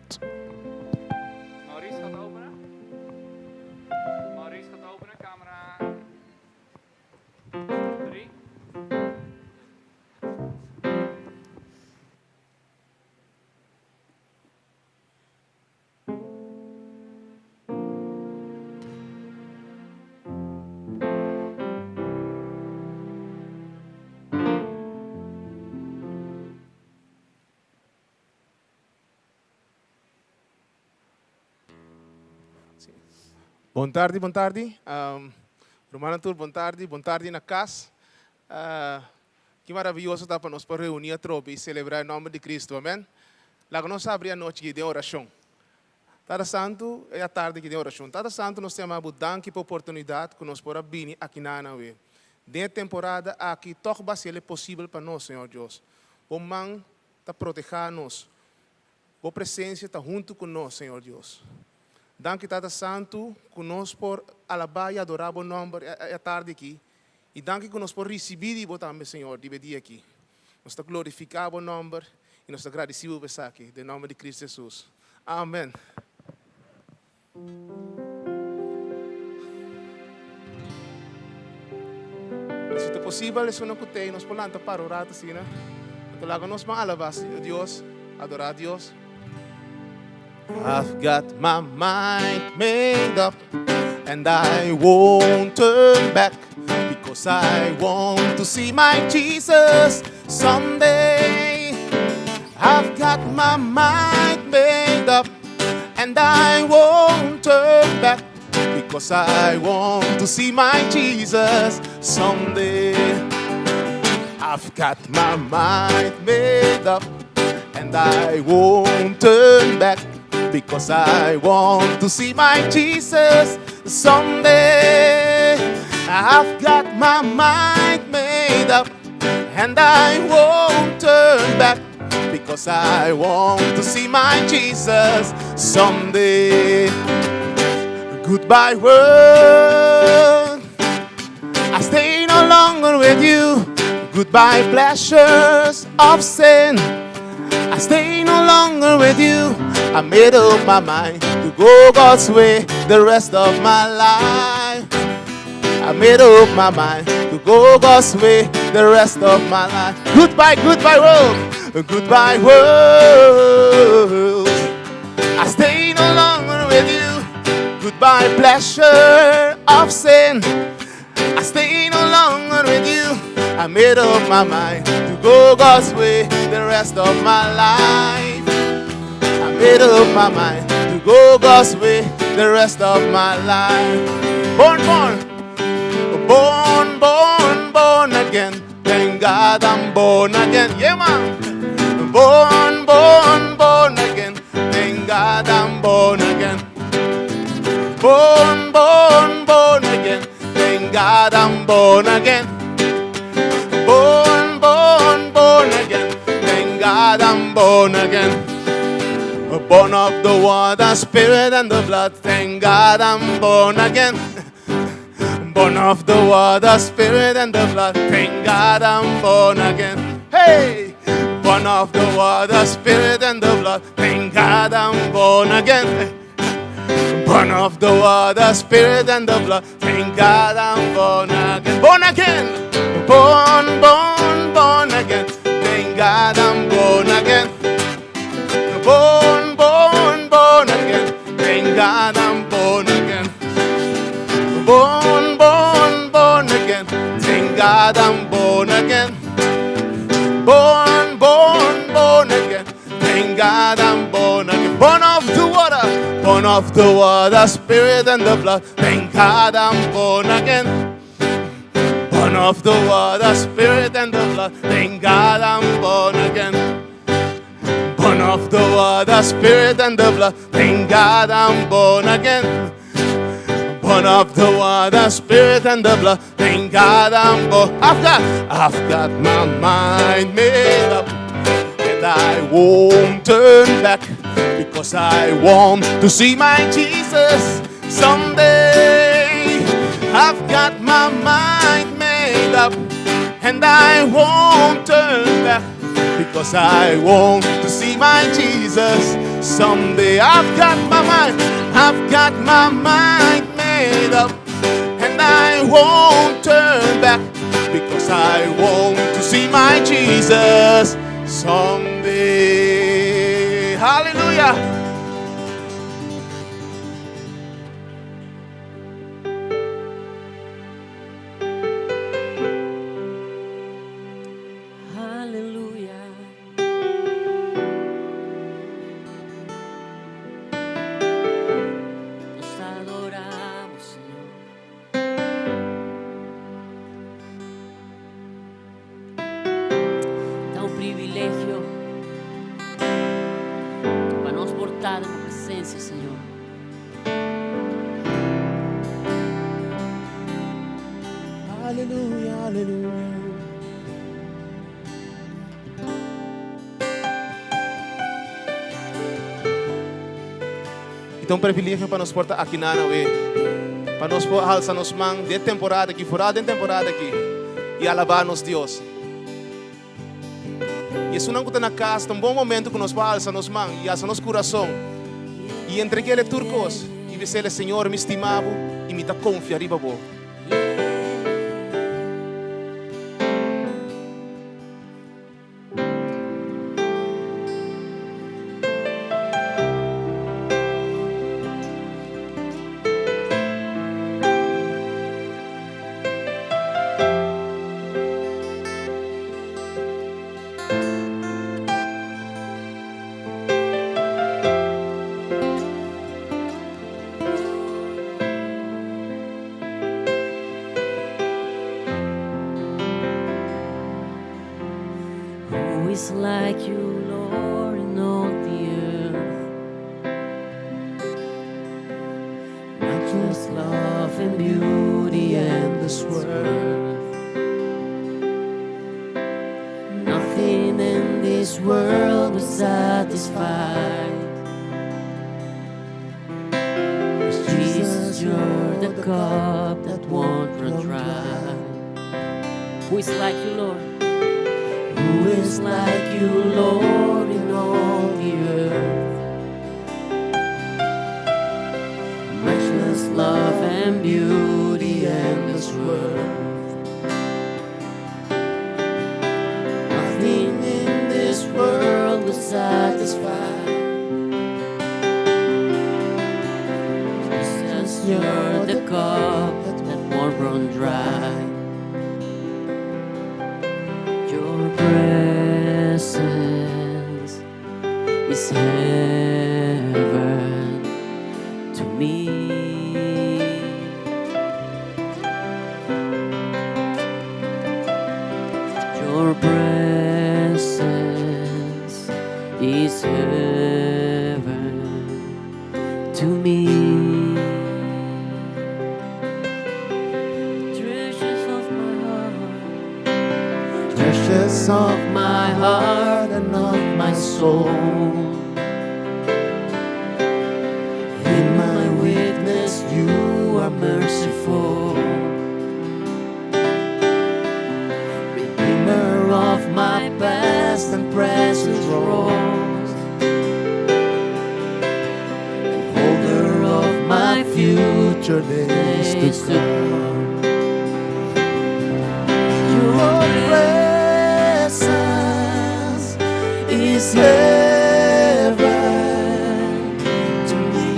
Shot. Maurice gaat openen. Maurice gaat openen, camera 3. Bon tardi, bon tardi. Rumannan tur, bon tardi. Bon tardi na cas. Ki maraviyoso ta pa nos por reuni atrobe y celebra e nomber di Cristo. Amen. Laga nos habri anochi aki den oracion. Tata Santu, e atardi aki den oracion. Tata Santu, nos ta yama Bo danki pa oportunidad cu nos por a bini aki na awe. Den e temporada aki, tog bo a haciel e posibel pa nos, Señor Dios. Bo man ta proteha nos. Bo presencia ta hunto cu nos, Señor Dios. Danki, Tata Santu, cu nos por alaba y adora Bo nomber e atardi aki. Y danki cu nos por ricibi di Bo tambe, Señor, riba e dia aki. Nos ta glorifica Bo nomber y nos ta gradici Bo pa esaki, den nomber di Cristo Jesus. Amen. Si ta posibel, esunnan cu tey, nos por lanta para un rato asina. Anto laga nos ban alaba Dios, adora Dios. I've got my mind made up and I won't turn back because I want to see my Jesus someday. I've got my mind made up and I won't turn back because I want to see my Jesus someday. I've got my mind made up and I won't turn back because I want to see my Jesus someday. I've got my mind made up and I won't turn back because I want to see my Jesus someday. Goodbye, world. I stay no longer with you. Goodbye, pleasures of sin. I stay no longer with you. I made up my mind to go God's way the rest of my life. I made up my mind to go God's way the rest of my life. Goodbye, goodbye, world. Goodbye, world. I stay no longer with you. Goodbye, pleasure of sin. I stay no longer with you. I made up my mind to go God's way the rest of my life. I made up my mind to go God's way the rest of my life. Born, born, born, born, born again. Thank God I'm born again. Yeah, man. Born, born, born again. Thank God I'm born again. Born, born, born again. Thank God I'm born again. Born, born, born again. Thank God I'm born again. Born of the water, spirit, and the blood. Thank God I'm born again. Born of the water, spirit, and the blood. Thank God I'm born again. Hey! Born of the water, spirit, and the blood. Thank God I'm born again. Born of the water, spirit, and the blood. Thank God I'm born again. Born again. Born, born, born again. Thank God I'm born again. Born, born, born again. Thank God I'm born again. Born, born, born again. Thank God I'm born again. Born, born, born again. Thank God I'm born again. Born of the water, born of the water, spirit and the blood. Thank God I'm born again. Born of the water, spirit and the blood. Thank God I'm born again. Born of the water, spirit and the blood. Thank God I'm born again. Born of the water, spirit and the blood. Thank God I'm born. I've got my mind made up, and I won't turn back because I want to see my Jesus someday. I've got my mind made up, and I won't turn back because I want to see my Jesus. Someday. I've got my mind, I've got my mind made up, and I won't turn back because I want to see my Jesus someday. Hallelujah. Aleluya. Nos adoramos, Señor. Ta un privilegio pa nos por ta den bo presencia, Señor. Aleluya, aleluya. E ta un privilegio pa nos por ta aki na awe. Pa nos por alsa nos man den temporada aki, for di temporada aki. Y alaba nos Dios. Y esnan cu ta na cas, un bon momento cu nos por alsa nos man y alsa nos curason. Y entreg'e tur cos. Y bisa, Señor, mi stima bo y mi ta confia riba bo. Who is like you, Lord, in all the earth? Matchless love and beauty endless worth. Nothing in this world will satisfy. Jesus, you're the cup that won't run dry. Who is like you, Lord? Who is like you, Lord, in all the earth? Matchless love and beauty endless worth. Nothing in this world will satisfy. Jesus, you're the cup that won't run dry. Your presence is heaven to me. Your presence is heaven to me. Treasures of my heart, treasures of my heart and of my soul. In my weakness, you are merciful. Redeemer of my past and present wrongs, and holder of my Future days to days to come. come. Your Presence is heaven to me.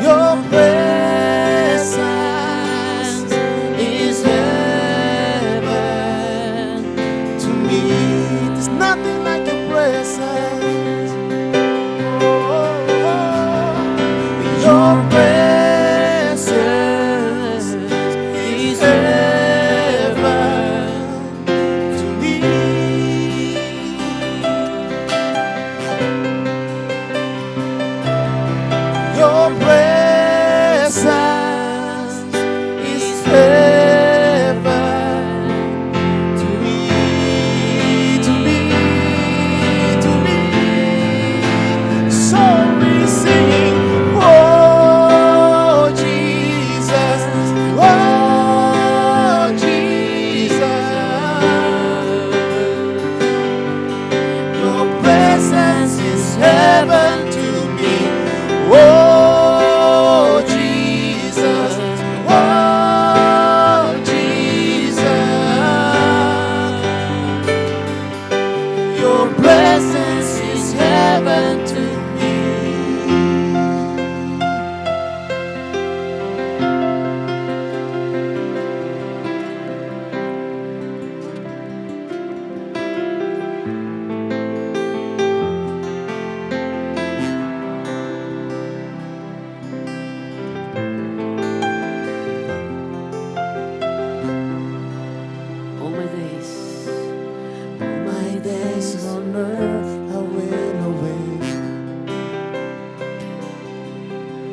Your presence is heaven to me. There's nothing like your presence. Oh, your presence is heaven. on earth I will await.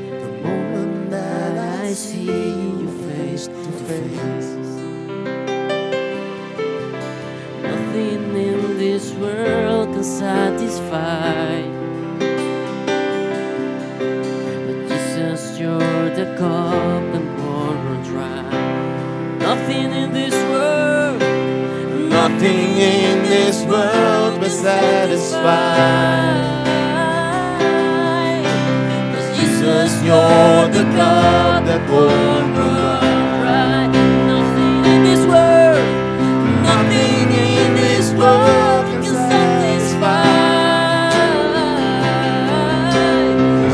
The moment that I see you face to face. Nothing in this world can satisfy. But Jesus, you're the cup that won't run dry. Nothing in this world, Nothing in this world will satisfy. Cause Jesus, You're the cup that won't run dry. Nothing in this world, nothing in this world can satisfy.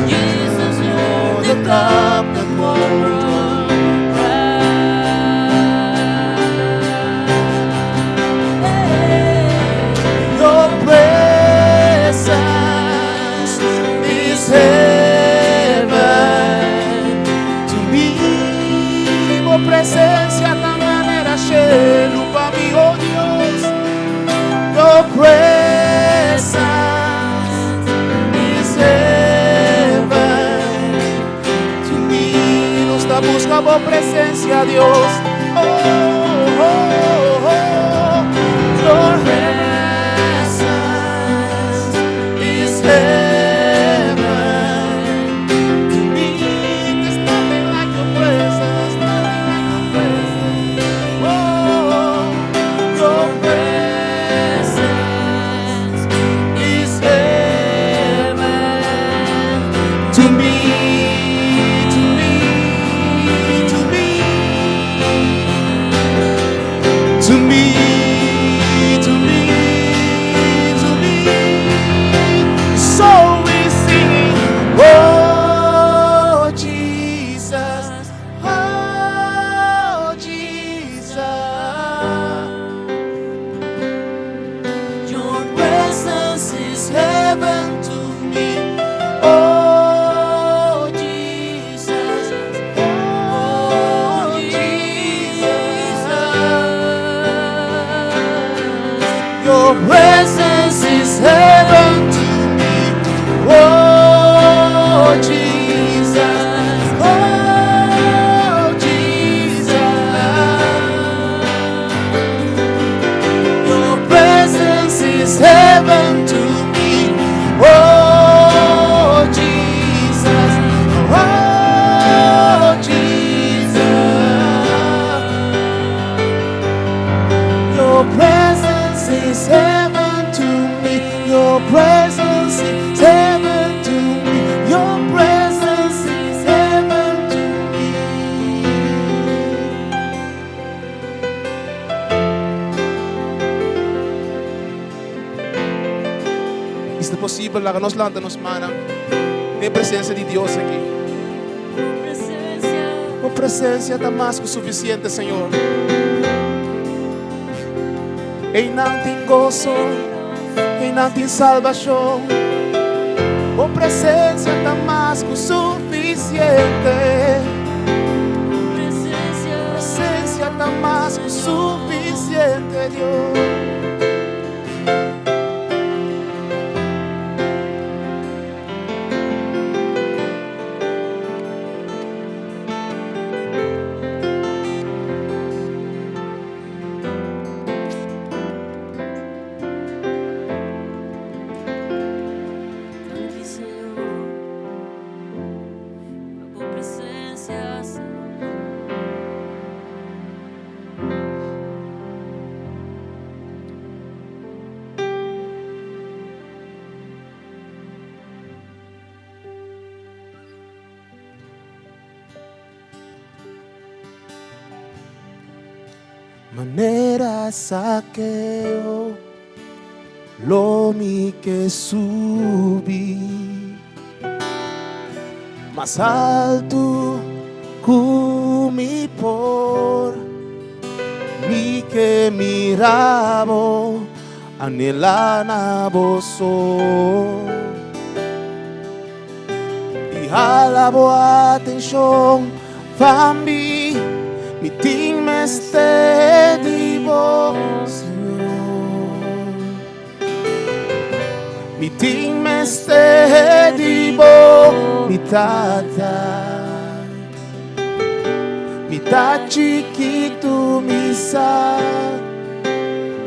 Jesus, you're The cup that won't run dry. Your presence is heaven to me. Bo presensia ta manera shelu pa mi, oh Dios. Your presence is heaven to me. Nos ta buska bo presensia, Dios. Oh. Your presence is heaven to me. There's nothing like your presence, nothing like your presence. Oh, your presence is heaven to me, to me, to me, to me, to me, to me. So we sing, oh Jesus, oh Jesus. Your presence is heaven to me. Oh Jesus, oh Jesus. Your presence is heaven to me. Oh Jesus, oh Jesus. Your presence is heaven to me. Oh Jesus, oh Jesus. Your presence is heaven to me. Your presence is heaven to me. Your presence is heaven to me. Si ta posibel, laga nos lanta nos mannan. Den presensia di Dios aki. Bo presensia ta mas ku sufisiente, Señor. Einan tin goso, einan tin salbashon. Bo presensia ta mas ku sufisiente. Presensia ta mas ku sufisiente, Dios. Danki, Señor, pa bo presensia, Señor. Manera Zakeo lo mi ke subi mas altu ku mi por, mi ke mira bo, anhelá na bo so i hala bo atenshon pa mi, mi tin mester di bo, Señor. tin mester di bo, mi Tata. Mi ta chikitu, mi sa.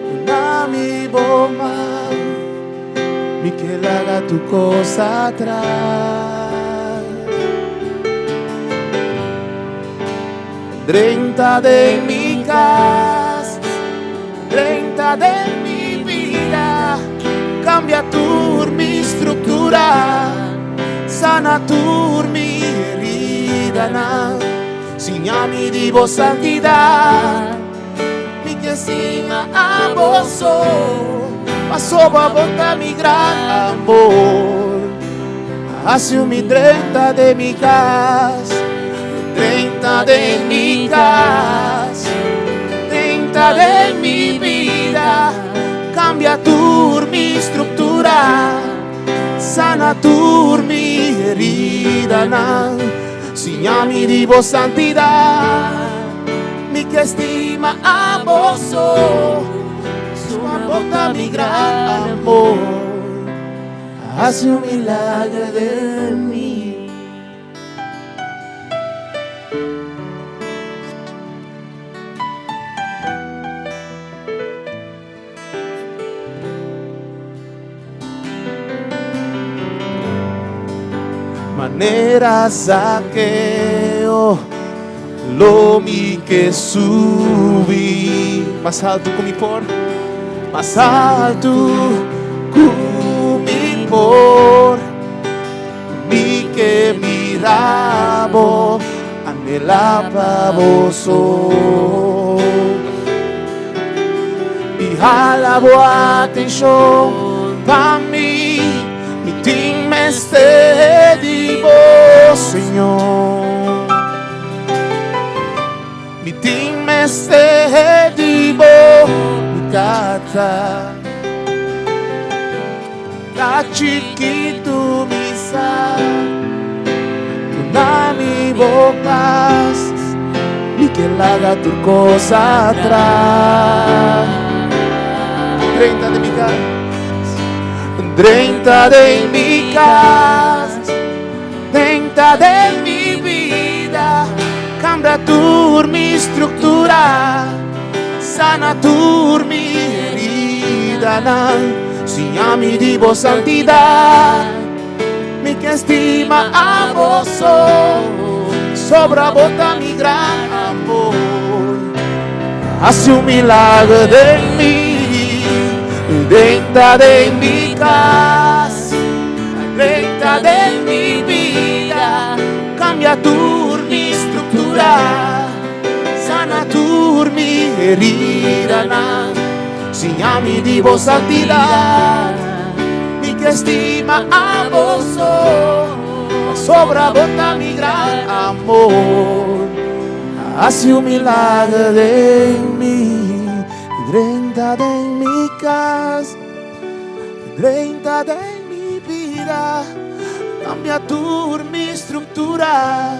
Duna mi bo man. Mi ke laga tur kos atras. Drenta den mi kas, drenta den mi bida, kambia tur mi struktura, sana tur mi heridanan, siña mi di bo santidat, mi ke stima abo so, pasobra bo ta mi gran amor. Hasi mi drenta den mi kas, drenta den mi kas, drenta den mi bida, kambia tur mi struktura, sana tur mi heridanan, siña mi di bo santidat, mi ke stima abo so, pasobra bo ta mi gran amor. Hasi un milager den mi. Manera Zakeo lo mi ke subi. Mas altu ku mi por, mas altu ku mi por. Mi ke mira bo, anhelá pa bo so. I hala bo atenshon pa mi, mi tin mester di bo, Señor. Mi tin mester di bo, mi Tata. Ta chikitu mi sa, duna mi bo pas, mi ke laga tur kos atras. Drenta den mi kas, drenta den mi kas, drenta den mi bida, kambia tur mi struktura, sana tur mi heridanan, siña mi di bo santidat, mi ke stima abo so, sobra bo ta mi gran amor. Hasi un milager den mi, drenta den mi kas, drenta den mi bida, kambia tur mi struktura, sana tur mi heridanan, siña mi di bo santidat, mi ke stima abo so, pasobra bo ta mi gran amor. Hasi un milager den mi, drenta den mi kas, drenta den mi bida, kambia tur mi struktura,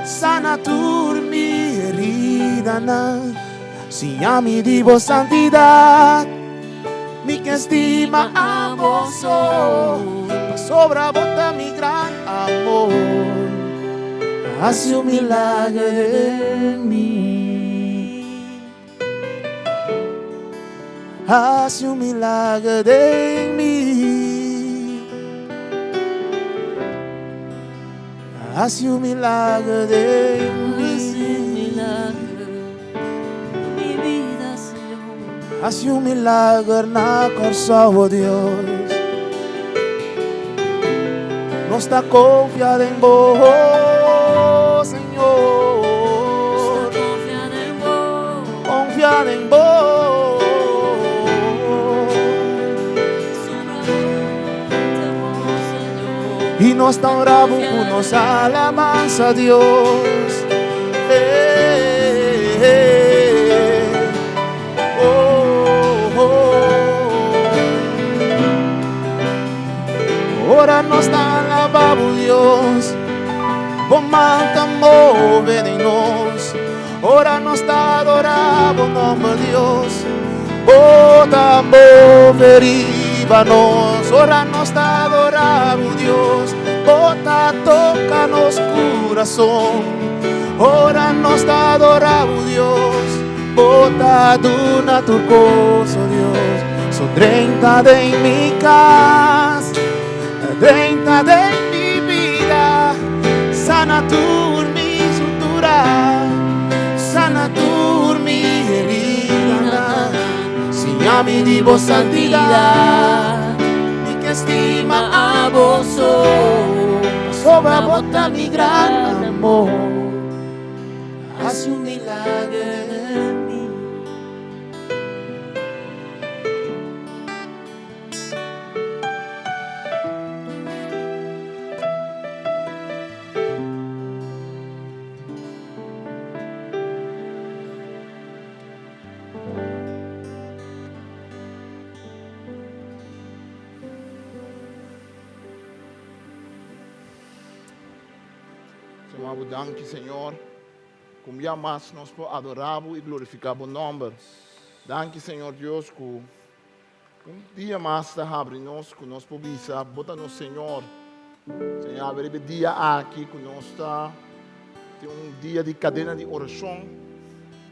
sana tur mi heridanan, siña mi di bo santidat, mi ke stima abo so, pasobra bo ta mi gran amor. Hasi un milager den mi. Hasi un milager den mi. Hasi un milager den mi. Hasi un milager mi bida, Señor. Hasi un milager na Kòrsou, oh Dios. Nos ta konfia den bo, Señor. Nos ta konfia den bo. Konfia den bo. Sobra bo ta bo, Señor. I nos ta honra bo ku nos alabansa, Dios. Eh, eh, oh, oh. Ora nos ta alabá bo, Dios, bo man ta move den nos. Ora nos ta adorá bo nomber, Dios, bo ta move riba nos. Ora nos ta adorá bo Dios, bo ta toka nos kurason. Ora nos ta adorá bo Dios, bo ta duna tur kos, oh Dios. So drenta den mi kas, drenta den mi bida, sana tur mi sutura, sana tur mi heridanan. Siña mi di bo santidat, mi ke stima abo so, pasobra bo ta mi gran amor. Hasi un milager den mi. Señor, bo danki, Señor. Ku un bia mas nos por adorá bo i glorifiká bo nòmber. Danki, Señor Dios, ku un dia mas ta habri nos ku nos por bisa bo ta nos Señor. Señor, habri riba e dia aki ku nos ta tin un dia di kadena di orashon.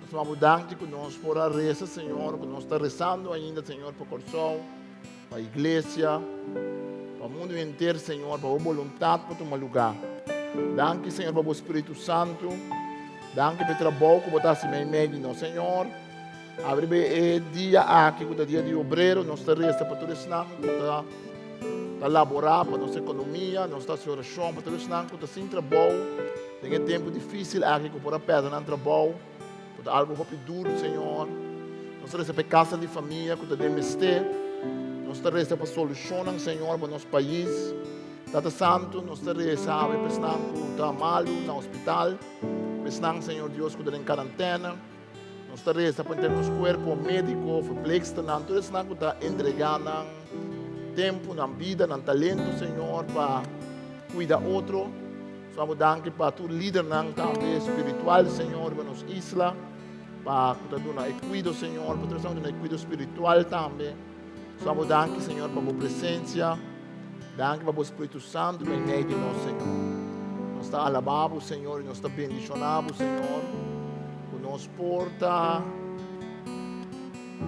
Nos ta bo danki ku nos por a resa, Señor, ku nos ta resando ainda, Señor, pa Kòrsou, pa iglesia, pa mundu henter, Señor, pa bo boluntat por tuma lugá. Danki, Señor, pa bo Spiritu Santu. Danki pa e trabou ku bo ta hasi meimei di nos, Señor. Abri be e dia aki ku ta dia di obrero, nos ta resa pa tur esnan ku ta ta laborá pa nos ekonomia, nos ta hasi orashon pa tur esnan ku ta sin trabou den e tempu difísil aki ku por a pèrdè nan trabou, ku ta algu hopi duru, Señor. Nos ta resa pa e kasa di famia ku ta den mester. Nos ta resa pa solushonnan, Señor, pa nos pais. Tata Santu, nos ta resa awe pa esnan ku ta malu na hospital, pa esnan, Señor Dios, ku ta den karantena. Nos ta resa pa henter nos kuerpo médiko, verpleegsternan, tur esnan ku ta entregá nan tempu, nan bida, nan talento, Señor, pa kuida otro. Nos ta bo danki pa tur lidernan tambe spiritual, Señor, riba nos isla, pa ku ta duna e kuido, Señor, pa tur esnan ku ta duna e kuido spiritual tambe. Nos ta bo danki, Señor, pa bo presensia. Danki pa bo Spiritu Santu meimei di nos, Señor. Nos ta alabá bo, Señor, i nos ta bendishoná bo, Señor, ku nos por ta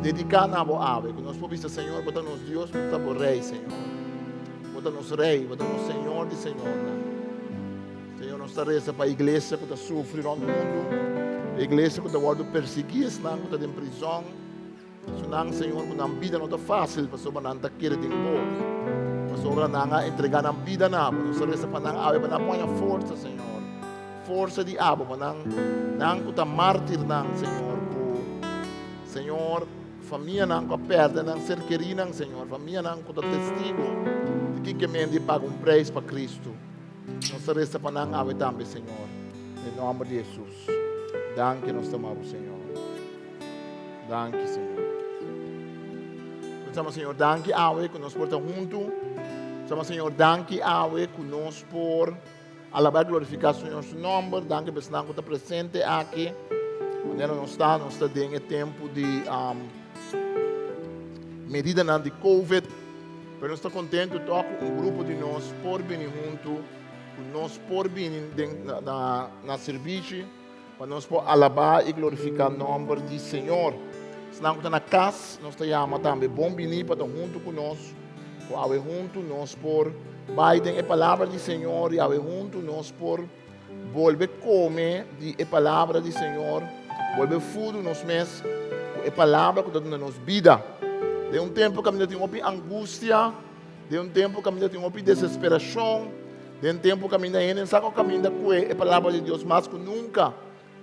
dediká na bo awe, ku nos por bisa, Señor, bo ta nos Dios, bo ta bo Rei, Señor. Bo ta nos Rei, bo ta nos Señor di señornan. Señor, nos ta resa pa iglesia ku ta sufri rònt mundu, iglesia ku ta wòrdu persiguí, esnan ku ta den prizòn. Esunnan, Señor, ku nan bida no ta fásil pasobra nan ta kere den Bo, pasobra nan a entregá nan bida na Bo. Nos ta resa pa nan awe, pa nan por haña forsa, Señor, forsa di Abo, pa nan, nan ku ta mártirnan, Señor, ku, Señor, famianan ku a pèrdè nan ser kerínan, Señor, famianan ku ta testigo di kiko men di paga un preis pa Kristu. Nos ta resa pa nan awe tambe, Señor, den nòmber di Hesus. Danki nos ta ama Bo, Señor. Danki, Señor. Nos ama, Señor, danki awe ku nos por ta huntu. Nos ama, Señor, danki awe ku nos por alabá i glorifiká Señor su nòmber. Danki pa esnan ku ta presente aki. Manera nos ta, nos ta den e tempu di um, medidanan di COVID. Pero nos ta kontentu tòg ku un grupo di nos por bini huntu, ku nos por bini den, na, na, na sirbishi. Pa nos por alabá i glorifiká nòmber di Señor. Esnan ku ta na kas, nos ta yama tambe bon biní pa ta huntu ku nos, ku awe huntu nos por bai den e palabra di Señor i awe huntu nos por bolbe kome di e palabra di Señor, bolbe fudu nos mes ku e palabra ku ta duna nos bida. Den un tempu kaminda tin hopi angustia, den un tempu kaminda tin hopi desesperashon, Den tempu kaminda hende sa ku kaminda kue e palabra di Dios mas ku nunka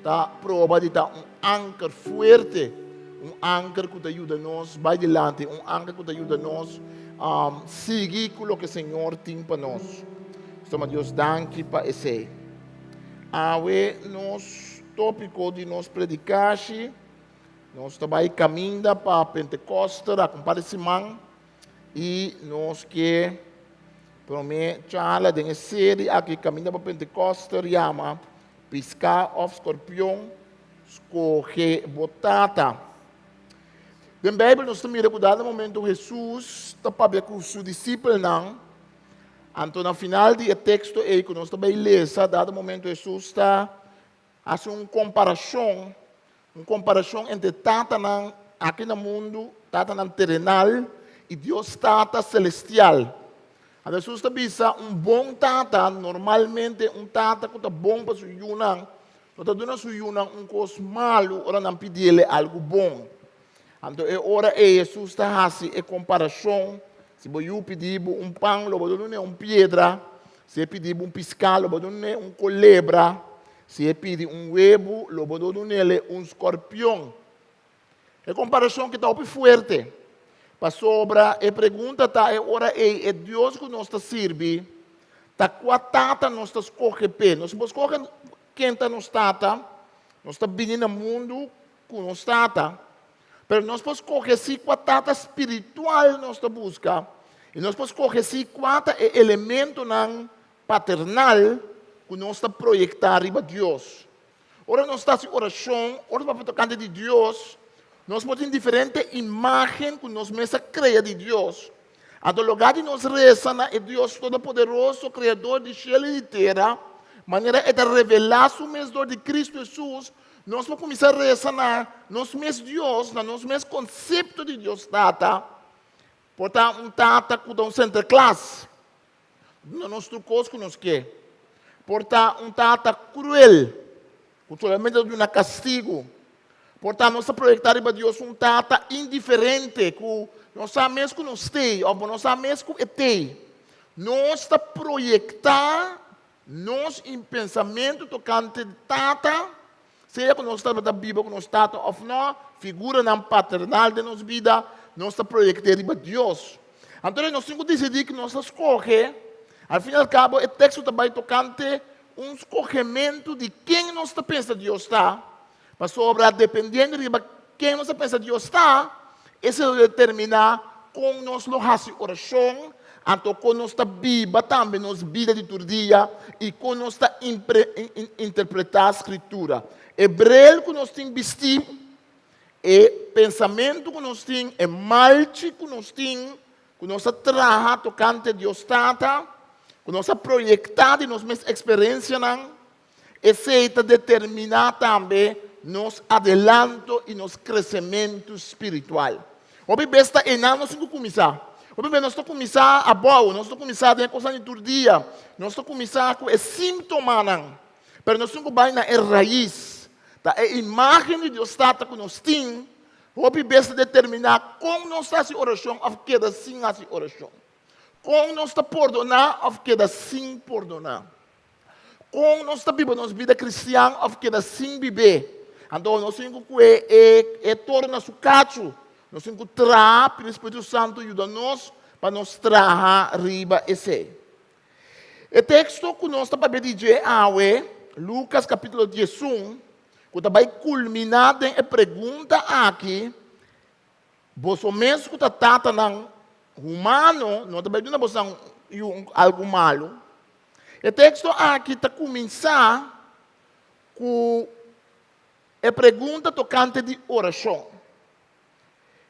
ta proba di ta un anker fuerte, un anker ku ta yuda nos bai dilanti, un anker ku ta yuda nos um, sigui ku loke Señor tin pa nos. Toma Dios danki pa esei. Awe nos tópiko di nos predikashi, nos ta bai kaminda pa Pentekoste, a un par di siman, I nos ke promé charla den e seri aki kaminda pa Pentekoster yama Piská òf Skorpion, Skohe Bo Tata. Den Beibel nos ta mira ku dado momento Hesus ta papia ku su disipelnan, anto na final di e teksto ei ku nos ta bai lesa, dado momento Hesus ta hasi un komparashon, un komparashon entre tatanan aki na mundu, tatanan terenal, i Dios Tata selestial. Anto Hesus ta bisa un bon tata, normalmente un tata ku ta bon pa su yunan, No ta duna su yunan un kos malu ora nan pidiel e algu bon. Anto e ora ei Hesus ta hasi e komparashon, Si bo yu pidi bo un pan, lo bo dun'é un piedra, si e pidi bo un piská, lo bo dun'é un kolebra, si e pidi un webu, lo bo dun'é un skorpion. E komparashon ki ta hopi fuerte, pasobra e pregunta ta e ora ei, e Dios ku nos ta sirbi, ta kua tata nos ta skohe p'e? Nos por skohe ken ta nos tata, nos ta bini na mundu ku nos tata, pero nos por skohe si kua tata spiritual nos ta buska, i nos por skohe si kua ta e elementonan paternal ku nos ta proyektá riba Dios. Ora nos ta hasi orashon, ora nos papia tokante di Dios, nos por tin diferente imágen ku nos mes a krea di Dios. Anto lugá di nos resa na e Dios Todopoderoso, Kreador di shelu i di tera, manera e ta revelá su mes dor di Kristu Hesus, nos por kuminsá resa na nos mes Dios, na nos mes konsepto di Dios Tata. Por ta un tata ku ta un Sinterklaas. Duna nos tur kos ku nos ke. Por ta un tata kruel, ku solamente ta duna kastigu. Por ta nos ta proyektá riba Dios un tata indiferente, ku no sa mes ku nos t'ei òf bo no sa mes ku e t'ei. Nos ta proyektá nos pensamentu tokante tata, sea ku nos tabata biba ku nos tata òf nò, figuranan paternal den nos bida, nos ta proyekt'é riba Dios. Anto nos tin ku disidí ku nos ta skohe. Al fin i al kabo e teksto ta bai tokante un skohementu di ken nos ta pensa Dios ta, pasobra dependiendo riba ken nos ta pensa Dios ta, esei lo determiná kon nos lo hasi orashon, anto kon nos ta biba tambe nos bida di tur dia i kon nos ta interpretá Skritura. E brel ku nos tin bistí, e pensamentu ku nos tin, e malchi ku nos tin, ku nos a traha tokante Dios Tata, ku nos a proyektá di nos mes eksperensianan, Esei ta determiná tambe nos adelanto i nos kresementu spiritual. Hopi bes ta einan nos tin ku kuminsá. Hopi bes nos ta kuminsá abou, nos ta kuminsá den e kosnan di tur dia, nos ta kuminsá ku e síntomanan, pero nos tin ku bai na e rais. Ta e imágen di Dios Tata ku nos tin, hopi bes ta determiná kon nos ta hasi orashon òf keda sin hasi orashon. Kon nos ta pordoná òf keda sin pordoná. Kon nos ta biba nos bida kristian òf keda sin bib'é? Anto nos tin ku kue e e toro na su kachu. Nos tin ku traha, pidi Spiritu Santu yuda nos pa nos traha riba esei. E teksto ku nos ta papia di dje awe, Lukas kapítulo 11, ku ta bai kulminá den e pregunta aki, Boso mes ku ta tatanan humano no ta bai duna bosonan yu algu malu. E teksto aki ta kuminsá ku e pregunta tokante di orashon.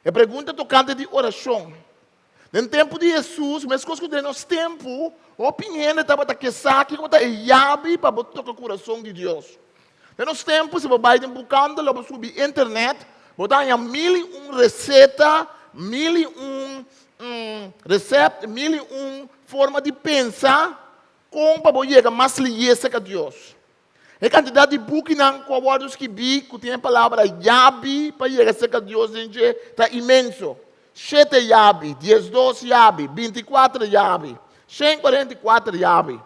E pregunta tokante di orashon. Den tempu di Hesus, meskos ku den nos tempu, hopi hende tabata ke sa kiko ta e yabi pa bo toka kurason di Dios. Den nos tempu, si bo bai den bukandel o bo subi internet, bo ta haña mil i un reseta, mil i un resèpt, mil i un forma di pensa kon pa bo yega mas lihé serka Dios. E kantidat di bukinan ku a wòrdu skibí ku tin e palabra yabi pa yega serka Dios den dje ta inmenso. Shete yabi, diesdos yabi, bintikuater yabi, shenkuarentikuater yabi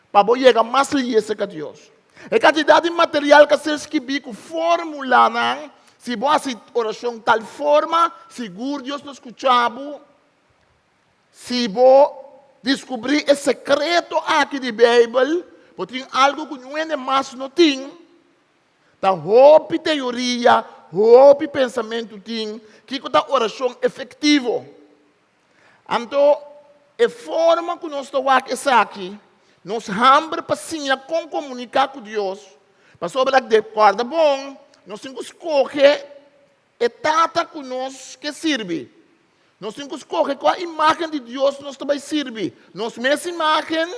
pa bo yega mas lihé serka Dios. E kantidat di material ku a ser skibí ku fórmulanan, si bo hasi orashon tal forma, sigur Dios lo skucha bo. Si bo diskubrí e sekreto aki di Beibel, bo tin algu ku niun hende mas no tin. Ta hopi teoria, hopi pensamentu tin kiko ta orashon efektivo. Anto, e forma ku nos ta wak esaki, nos hamber pa siña kon komuniká ku Dios, pasobra di kòrda bon, nos tin ku skohe. e Tata ku nos ke sirbi. Nos tin ku skohe kua imágen di Dios nos ta bai sirbi, nos mes imágen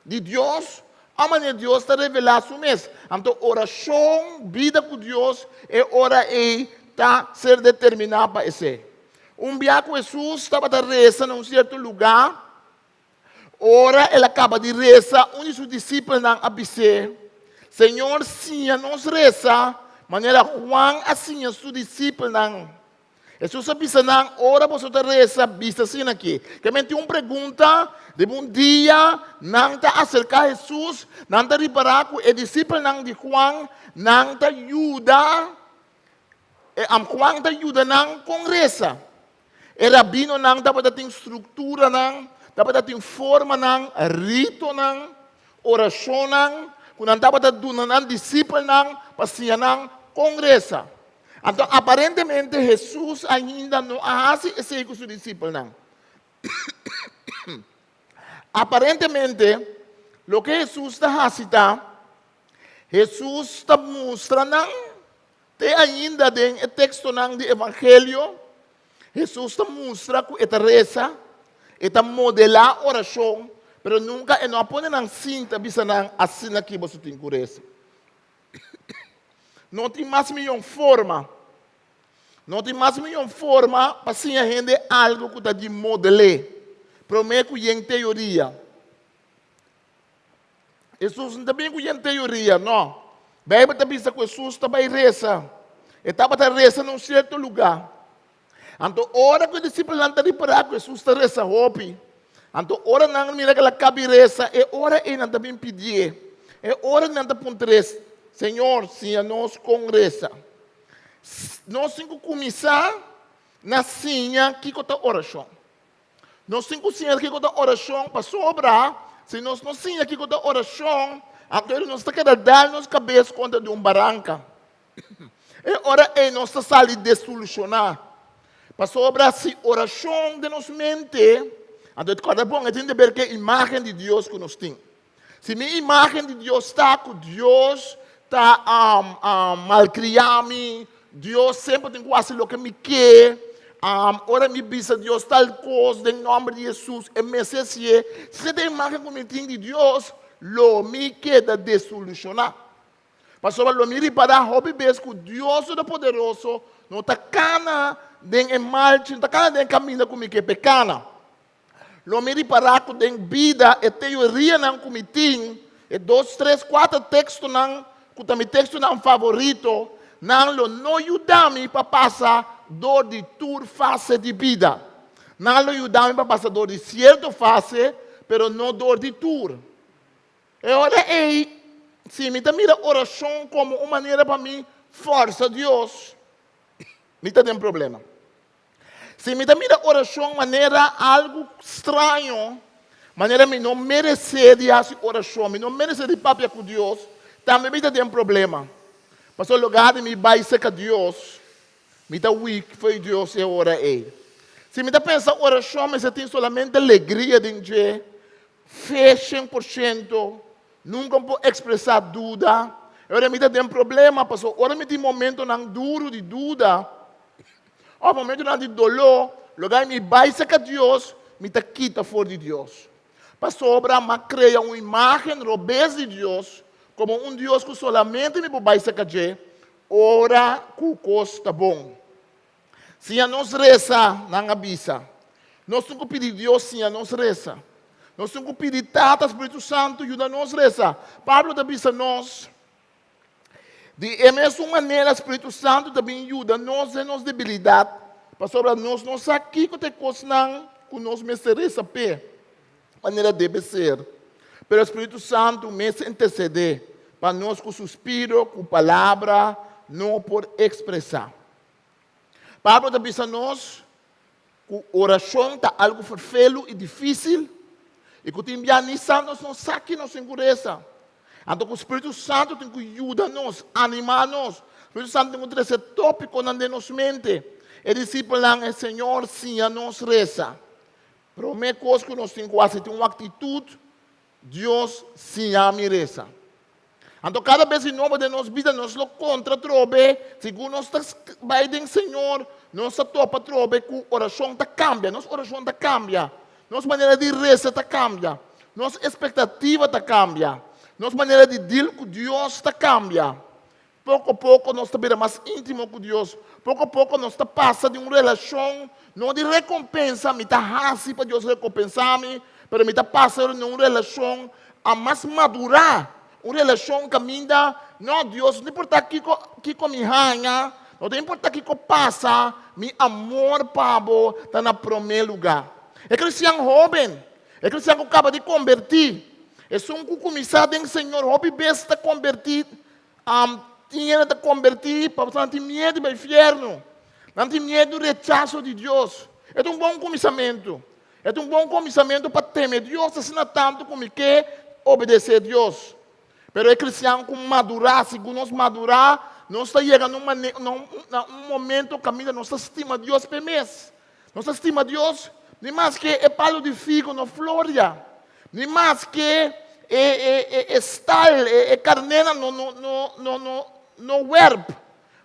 di Dios òf manera Dios ta revelá su mes. Anto orashon, bida ku Dios, e ora ei ta ser determiná pa esei. Un bia ku Hesus tabata resa na un sierto lugá, Ora el a kaba di resa, un di su disipelnan a bis'é, Señor, siña nos resa manera Juan a siña su disipelnan. Hesus a bisa nan, Ora boso ta resa, bisa asina aki. Ke men tin un pregunta, Riba un dia nan ta aserká Hesus, nan ta ripará ku e disipelnan di Juan nan ta yuda, Juan ta yuda nan kon resa. E rabinonan tabata tin strukturanan, tabata tin formanan, ritonan, orashonnan ku nan tabata duna nan disipelnan pa siña nan kon resa. Anto aparentemente Hesus ainda no a hasi esei ku su disipelnan. Aparentemente loke Hesus ta hasi ta, Hesus ta mustra nan Te ainda den e tekstonan di Evangelio, Hesus ta mustra ku e ta resa, e ta modelá orashon, pero nunka e no a pone nan sinta bisa nan, Asina aki boso tin ku resa. No tin mas miyon forma, no tin mas miyon forma pa siña hende algu ku ta di model'é, promé ku yen teoria. Hesus no ta bin ku yen teoria, no. Beibel ta bisa ku Hesus ta bai resa. E tabata resa na un sierto lugá. Anto ora ku e disipelnan ta ripará ku Hesus ta resa hopi, anto ora nan mira ku el a kabi resa, e ora ei nan ta bin pidié. E ora nan ta puntr'é, Señor, siña nos kon resa. Nos tin ku kuminsá na siña kiko ta orashon. Nos tin ku siña kiko ta orashon pasobra si nos no siña kiko ta orashon, anto nos ta keda dal nos kabes kontra di un baranka. E ora ei nos ta sali desilushoná. Pasobra si orashon den nos mente, anto kòrda bon, e tin di ber ku e imágen di Dios ku nos tin. Si mi imágen di Dios ta ku Dios ta malkriá mi, Dios semper tin ku hasi loke mi ke, ora mi bisa Dios tal kos den nòmber di Hesus, e mester hasié. Si esei ta e imágen ku mi tin di Dios, lo mi keda desilushoná. Pasobra lo mi ripará hopi bes ku Dios Todopoderoso no ta kana den e malchi, no ta kana den e kaminda ku mi ke pa e kana. Lo mi ripará ku den bida e teorianan ku mi tin, e dos, tres, kuater tekstonan ku ta mi tekstonan favorito, nan lo no yuda mi pa pasa dor di tur fase di bida. Nan lo yuda mi pa pasa dor di sierto fase, pero no dor di tur. E ora ei, si mi ta mira orashon komo un manera pa mi fòrsa Dios, mi ta den problema. Si mi ta mira orashon manera algu straño, manera mi no meresé di hasi orashon, mi no meresé di papia ku Dios, tambe mi ta den problema. Pasobra lugá di mi bai serka Dios, mi ta wik fo'i Dios e ora ei. Si mi ta pensa orashon mester tin solamente alegria den dje, fe 100%, nunka mi por ekspresá duda, e ora mi ta den problema, pasobra ora mi tin momentonan duru di duda, Òf momentunan di doló, loga mi bai serka Dios, mi ta kita for di Dios. Pasobra m'a krea un imágen robes di Dios komo un Dios ku solamente mi por bai serka dje ora ku kos ta bon. Siña nos resa, nan a bisa. Nos tin ku pidi Dios siña nos resa. Nos tin ku pidi Tata Spiritu Santu yuda nos resa. Pablo ta bisa nos, Di e mesun manera Spiritu Santu ta bin yuda nos den nos debilidat, pasobra nos no sa kiko ta e kosnan ku nos mester resa p'e, manera debe ser. Pero Spiritu Santu mes intersedé pa nos ku suspiro ku palabra no por ekspresá. Pablo ta bisa nos ku orashon ta algu ferfelu i difísil i ku tin bia ni sa nos no sa ki nos tin ku resa. Anto ku Spiritu Santu tin ku yuda nos, animá nos. Spiritu Santu tin ku trese tópikonan den nos mente. E disipelnan, e Señor siña nos resa. Promé kos ku nos tin ku hasi tin un aktitut, Dios siña mi resa. Anto kada bes di nobo den nos bida nos lo kontra trobe, segun nos ta bai den Señor, nos ta topa trobe ku orashon ta kambia, nos orashon ta kambia, nos manera di resa ta kambia, nos espektativa ta kambia, nos manera di deal ku Dios ta kambia. Poko poko nos ta bira mas íntimo ku Dios. Poko poko nos ta pasa di un relashon, no di rekompensa, mi ta hasi pa Dios rekompensá mi, pero mi ta pasa na un relashon a mas madurá, un relashon kaminda, no, Dios, no ta importá kiko kiko mi haña, no ta importá kiko pasa, mi amor pa bo ta na promé lugá. E kristian hóben, e kristian ku kaba di kombertí, esun ku kuminsá den Señor hopi bes ta kombertí Tin hende ta kombertí pasobra nan tin miedu di bai fièrnu. Nan tin miedu di rechaso di Dios. E ta un bon kuminsamentu. E ta un bon kuminsamentu pa teme Dios asina tantu ku mi ke obedesé Dios. Pero e kristian ku madurá, segun nos madurá, nos ta yega na un na un momento kaminda nos ta stima Dios p'e mes. Nos ta stima Dios ni maske e palu di figo no floria, ni maske e e e e stal, e e karnénan no no no no no no wèrp,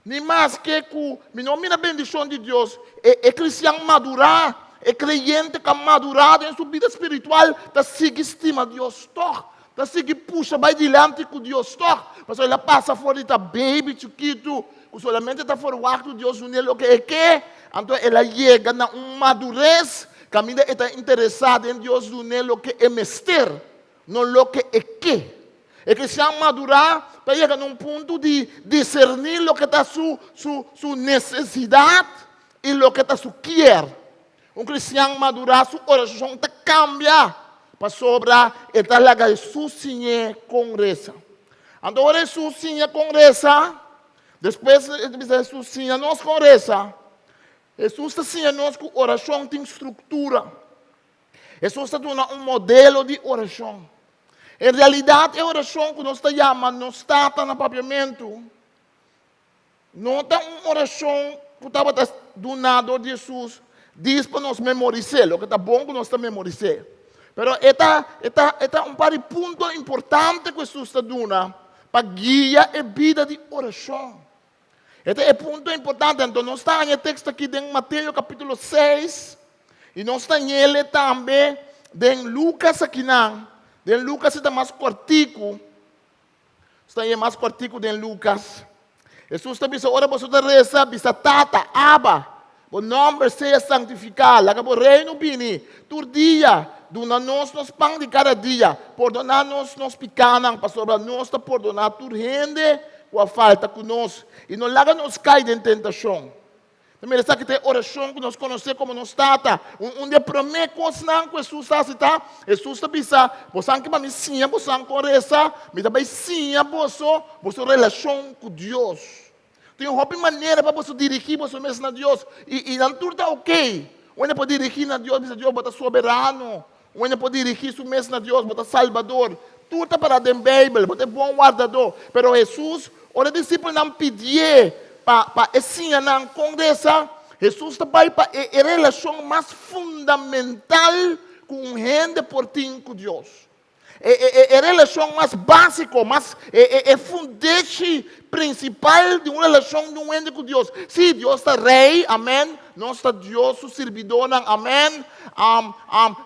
ni maske ku mi no mira bendishon di Dios. E e kristian madurá, e kreyente ku a madurá den su bida spiritual ta sigui stima Dios tòg, ta sigui pusha bai dilanti ku Dios tòg, pasobra el a pasa for di ta baby chikitu ku solamente ta forwaktu Dios dun'é loke e ke, anto el a yega na un madures kaminda e ta interesá den Dios dun'é loke e mester, no loke e ke. E kristian madurá ta yega na un punto di diserní loke ta su su su nesesidat i loke ta su kier. Un kristian madurá su orashon ta kambia pasobra e ta laga Hesus siñ'é kon resa. Anto ora Hesus siña kon resa, despues e ta bisa Hesus siña nos kon resa. Hesus ta siña nos ku orashon tin struktura. Hesus ta duna un modelo di orashon. En realidat e orashon ku nos ta yama Nos Tata na papiamentu, No ta un orashon ku tabata duná dor di Hesus dis pa nos memoris'é, loke ta bon ku nos ta memoris'é. Pero e ta, e ta, e ta un par di punto importante ku Hesus ta duna pa guia e bida di orashon. E ta e punto importante. Anto nos ta haña e teksto aki den Mateo kapítulo 6 i nos ta hañ'el tambe den Lukas akinan. Den Lukas e ta mas kòrtiku. Sta e mas kòrtiku den Lukas. Hesus ta bisa, Ora boso ta resa, bisa, Tata, Abba, bo nòmber sea santifiká, laga bo reino bini. Tur dia, duna nos nos pan di kada dia. Pordoná nos nos pikánan, pasobra nos ta pordoná tur hende ku a falta ku nos. I no laga nos kai den tentashon. Ta mira esaki ta e orashon ku nos konosé komo Nos Tata. Un un di e promé kosnan ku Hesus a hasi ta, Hesus ta bisa, Bosan ke pa mi siña bosan kon resa, mi ta bai siña boso boso relashon ku Dios. Tin hopi manera pa boso dirigí boso mes na Dios, i i nan tur ta okey. Un hende por dirigí na Dios, bisa Dios bo ta soberano. Un hende por dirigí su mes na Dios, bo ta Salbador. Tur ta pará den Beibel, bo ta e bon wardadó. Pero Hesus, ora e disipelnan pidié pa pa e siña nan kon resa, Hesus ta bai pa e e relashon mas fundamental ku un hende por tin ku Dios. E e e e relashon mas básiko, mas e e e fundeshi prinsipal di un relashon di un hende ku Dios. Sí, Dios ta Rei, amèn. Nos ta Dios su sirbidónan, amèn.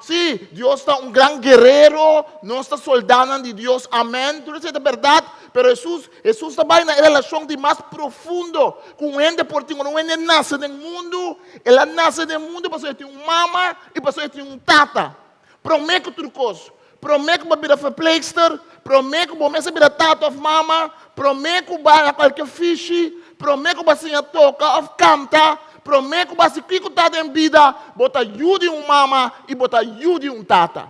Sí, Dios ta un gran guerero, nos ta soldánan di Dios, amèn. Tur esei ta bèrdat, pero Hesus, Hesus ta bai na e relashon di mas profundo ku un hende por tin. Ora un hende nase den mundu, el a nase den mundu pasobra e tin un mama i pasobra e tin un tata. Promé ku tur kos, promé ku bo bira verpleegster, promé ku bo mes a bira tata òf mama, promé ku bo a haña kualke fishi, promé ku bo a siña toka òf kanta, promé ku bo a hasi kiko ta den bida, bo ta yu di un mama i bo ta yu di un tata.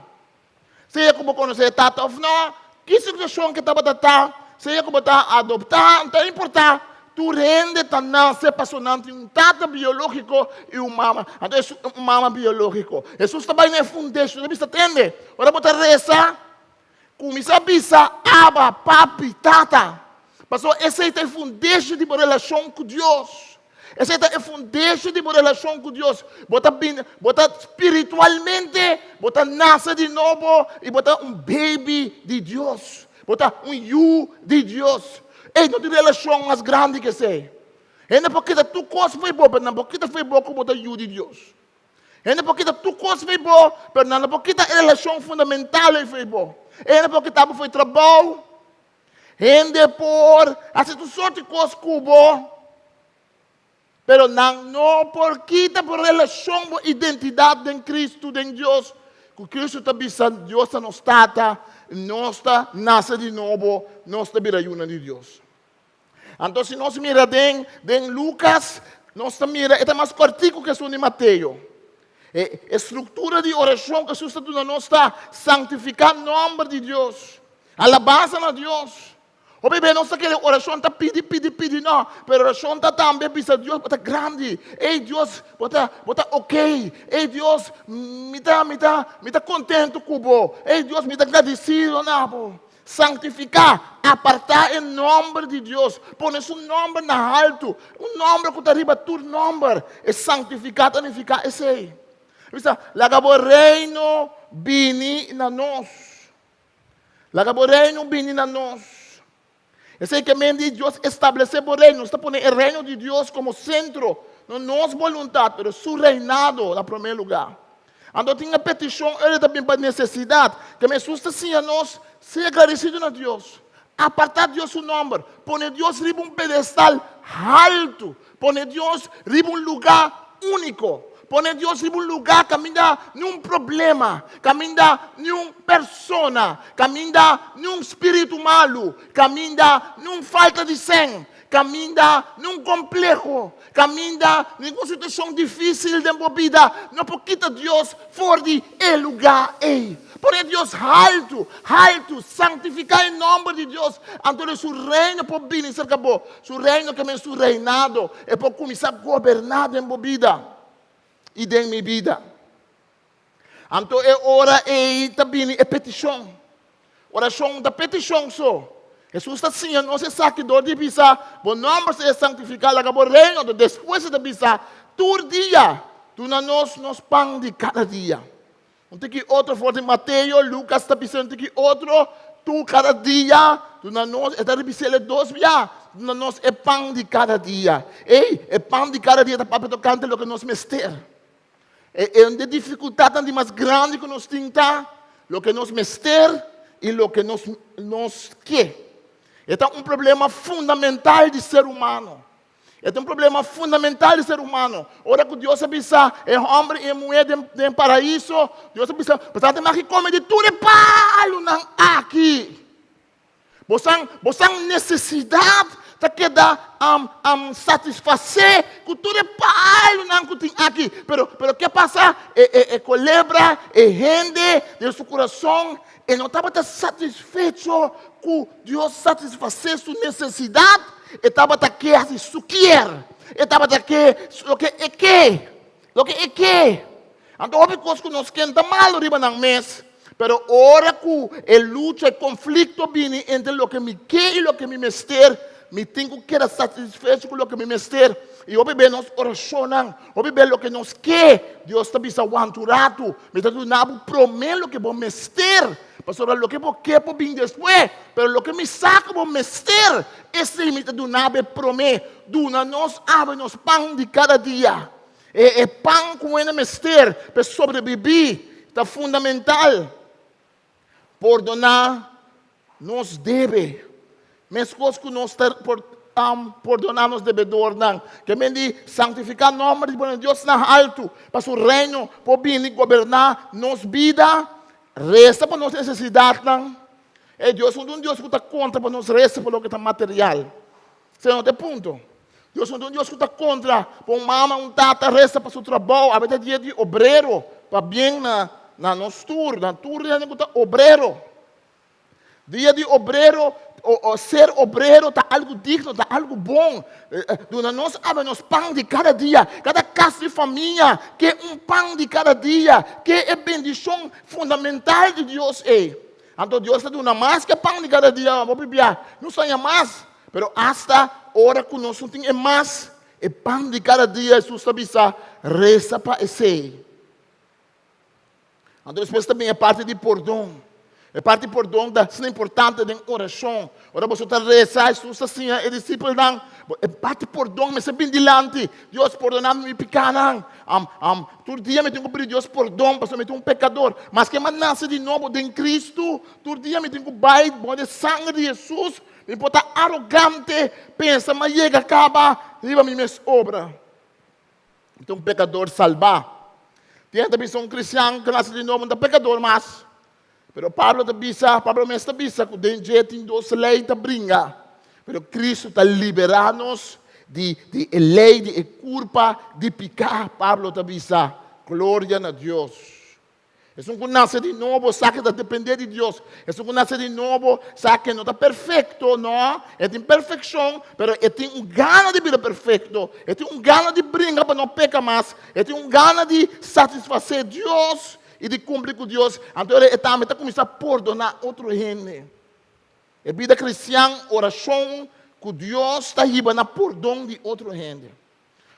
Sea ku bo konosé e tata òf nò, ki situashon ke tabata ta, sea ku bo ta adoptá, no ta importá, Tur hende ta nase pasobra nan tin un tata biológiko i un mama. Anto Hesus, un mama biológiko. Hesus ta bai na e fundashon. E ta bisa, Tende, ora bo ta resa, kuminsá bisa, Abba, Papi, Tata. Pasobra esei ta e fundashon di bo relashon ku Dios. Esei ta e fundashon di bo relashon ku Dios. Bo ta bin, bo ta spiritualmente, bo ta nase di nobo i bo ta un baby di Dios. Bo ta un yu di Dios. Ei, no tin relashon mas grandi ku esei. Hende por kita tur kos for bo, pero nan por kita for bo ku bo ta yu di Dios. Hende por kita tur kos for bo, pero nan no por kita e relashon fundamental ei for bo. Hende por kita bo for trabou. Hende por hasi tur sorti kos ku bo. Pero nan no por kita bo relashon, bo identidat den Kristu, den Dios. Ku Kristu ta bisa, Dios ta nos Tata, nos ta nase di nobo, nos ta bira yunan di Dios. Anto si nos mira den den Lukas, nos ta mira e ta mas kòrtiku ku esun di Mateo. E e struktura di orashon ku Hesus ta duna nos ta santifiká nòmber di Dios, alabansa na Dios. Hopi bes nos ta kere orashon ta pidi, pidi, pidi, no. Pero orashon ta tambe bisa Dios bo ta grandi. Ey Dios, bo ta, bo ta ok. Ey Dios, mi ta, mi ta, mi ta kontentu ku bo. Ey Dios, mi ta gradisido na bo. Santifiká, apartá e nòmber di Dios. Pone su nòmber na haltu. Un nòmber ku ta riba tur nòmber. E santifiká ta nifiká esei. Bisa, laga bo reino bini na nos. Laga bo reino bini na nos. Esei ke men di Dios establesé bo reino. Nos ta pone e reino di Dios komo sentro, no nos boluntat, pero su reinado na promé lugá. Anto tin e petishon ora ta bin pa nesesidat, ke men Hesus ta siña nos sea agradesido na Dios, apartá Dios su nòmber, pone Dios riba un pedestal haltu, Pone Dios riba un lugá úniko. Pone Dios riba un lugá kaminda niun problema, kaminda niun persona, kaminda niun spiritu malu, kaminda niun falta di sèn, kaminda niun kompleho, kaminda ningun situashon difísil den bo bida no por kita Dios for di e lugá ei. Pone Dios haltu, haltu, santifiká e nòmber di Dios, anto di su reino por bini serka bo. Su reino ke men su reinado, e por kuminsá goberná den bo bida i den mi bida. Anto e ora ei ta bini e petishon. Orashon ta petishon so. Hesus ta siña nos esaki dor di bisa, Bo nòmber sea santifiká, laga bo reino. Anto despues e ta bisa, Tur dia duna nos nos pan di kada dia. Un tiki otro for di Mateo, Lucas ta bisa un tiki otro, tur kada dia duna nos, e ta ripitiel e dos bia, duna nos e pan di kada dia. Ey, e pan di kada dia ta papia tokante loke nos mester. E, e un di e difikultatnan di mas grandi ku nos tin ta loke nos mester i loke nos, nos ke. E ta un problema fundamental di ser humano. E ta un problema fundamental di ser humano. Ora ku Dios a bisa e hòmber i e muhé den den paraiso, Dios a bisa, Boso ta maki kome di tur e palunan aki. Bosan, bosan nesesidat ta keda um, um, satisfasé ku tur e palunan ku tin aki. Pero, pero ke pasa? E, e, e kolebra, e hende, den su kurason, e no tabata satisfecho ku Dios satisfasé su nesesidat. E tabata ke hasi su kier. E tabata ke loke e ke. Loke e ke. Anto hopi kos ku nos ken ta malu riba nan mes, pero ora ku e lucha, e konflikto bini entre loke mi ke i loke mi mester, mi tin ku keda satisfecho ku loke mi mester. I hopi be nos orashonnan, hopi be loke nos ke, Dios ta bisa wanta un ratu, mi ta duna bo promé loke bo mester. Pasobra loke bo ke por bin despues, pero loke mi sa ku bo mester, esei mi ta duna bo e promé. Duna nos awe nos pan di kada dia. E e pan ku hende mester pa e sobrebibí ta fundamental. Pordoná nos debe, meskos ku nos ta por pordoná nos debedornan. Ke men di santifiká nòmber di bo Dios na haltu, pa su Reino por bini goberná nos bida. Resa pa nos nesesidatnan. E Dios no ta un Dios ku ta kontra pa nos resa pa loke ta material. Esei no ta e punto. Dios no ta un Dios ku ta kontra pa un mama, un tata resa pa su trabou. Awe ta dia di obrero, pabien na na nos tur, na tur hende ku ta obrero. Dia di obrero, o, o ser obrero ta algu digno, ta algu bon. Eh, eh, duna nos awe nos pan di kada dia. Kada kas di famia ke un pan di kada dia, ke e bendishon fundamental di Dios ei. Anto Dios ta duna mas ke pan di kada dia, bo bibia. Nos haña mas, pero asta ora ku nos no tin e mas, e pan di kada dia, Hesus ta bisa, resa pa esei. Anto despues ta bin e parti di pordon. E parti pordon ta asina importante den orashon. Ora boso ta resa, Hesus ta siña e disipelnan, e parti pordon mester bin dilanti. Dios, pordoná mi mi pikánan. Am, am, tur dia mi tin ku pidi Dios pordon pasobra mi ta un pekador. Maske mi a nase di nobo den Kristu, tur dia mi tin ku bai bou di e sanger di Hesus. Mi por ta arogante, pensa mi a yega kaba riba mi mes obra. Mi ta un pekador salbá. Tin hende ta bisa un kristian ku nase di nobo no ta pekador mas. Pero Pablo ta bisa, Pablo mes ta bisa ku den dje tin dos lei ta bringa. Pero Kristu ta liberá nos di di e lei di e kurpa di piká, Pablo ta bisa. Gloria na Dios. Esun ku nase di nobo sa ke ta dependé di Dios. Esun ku nase di nobo sa ke no ta perfekto, no, e tin perfekshon, pero e tin un gana di bira perfekto. E tin un gana di bringa pa no peka mas. E tin un gana di satisfasé Dios i di kumpli ku Dios. Anto e tambe ta kuminsá pordoná otro hende. E bida kristian, orashon ku Dios ta hiba na pordon di otro hende.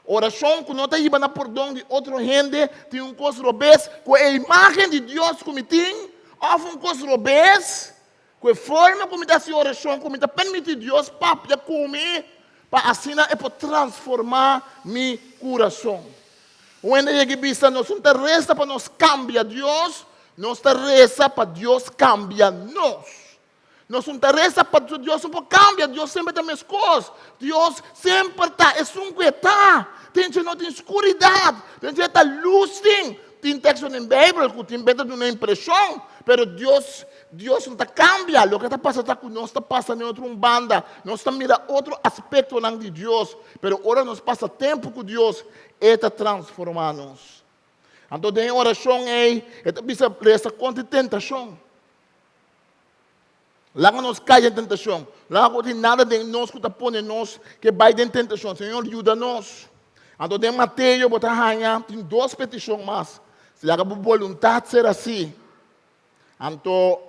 Orashon ku no ta hiba na pordon di otro hende tin un kos robes ku e imágen di Dios ku mi tin òf un kos robes ku e forma ku mi ta hasi orashon ku mi ta permití Dios papia ku mi pa asina e por transformá mi kurason. Un hende yega i bisa nos no ta resa pa nos kambia Dios, nos ta resa pa Dios kambia nos. Nos un ta resa pa Dios no por cambia, Dios semper ta mescos. Dios semper ta esun cu e ta. Den dje no tin scuridad, den dje ta luz tin. Tin texto den Bijbel cu tin beta duna impresion, pero Dios, Dios no ta cambia. Loke ta pasa ta cu nos ta pasa den otro un banda, nos ta mira otro aspectonan di Dios, pero ora nos pasa tempo cu Dios, e ta transforma nos. Anto den e oracion ey, e ta bisa resa contra e tentacion. Laga nos kai den tentashon. Laga ku tin nada den nos ku ta pone nos ke bai den tentashon. Señor, yuda nos. Anto den Mateo bo ta haña tin dos petishon mas. Laga bo boluntat ser así. Anto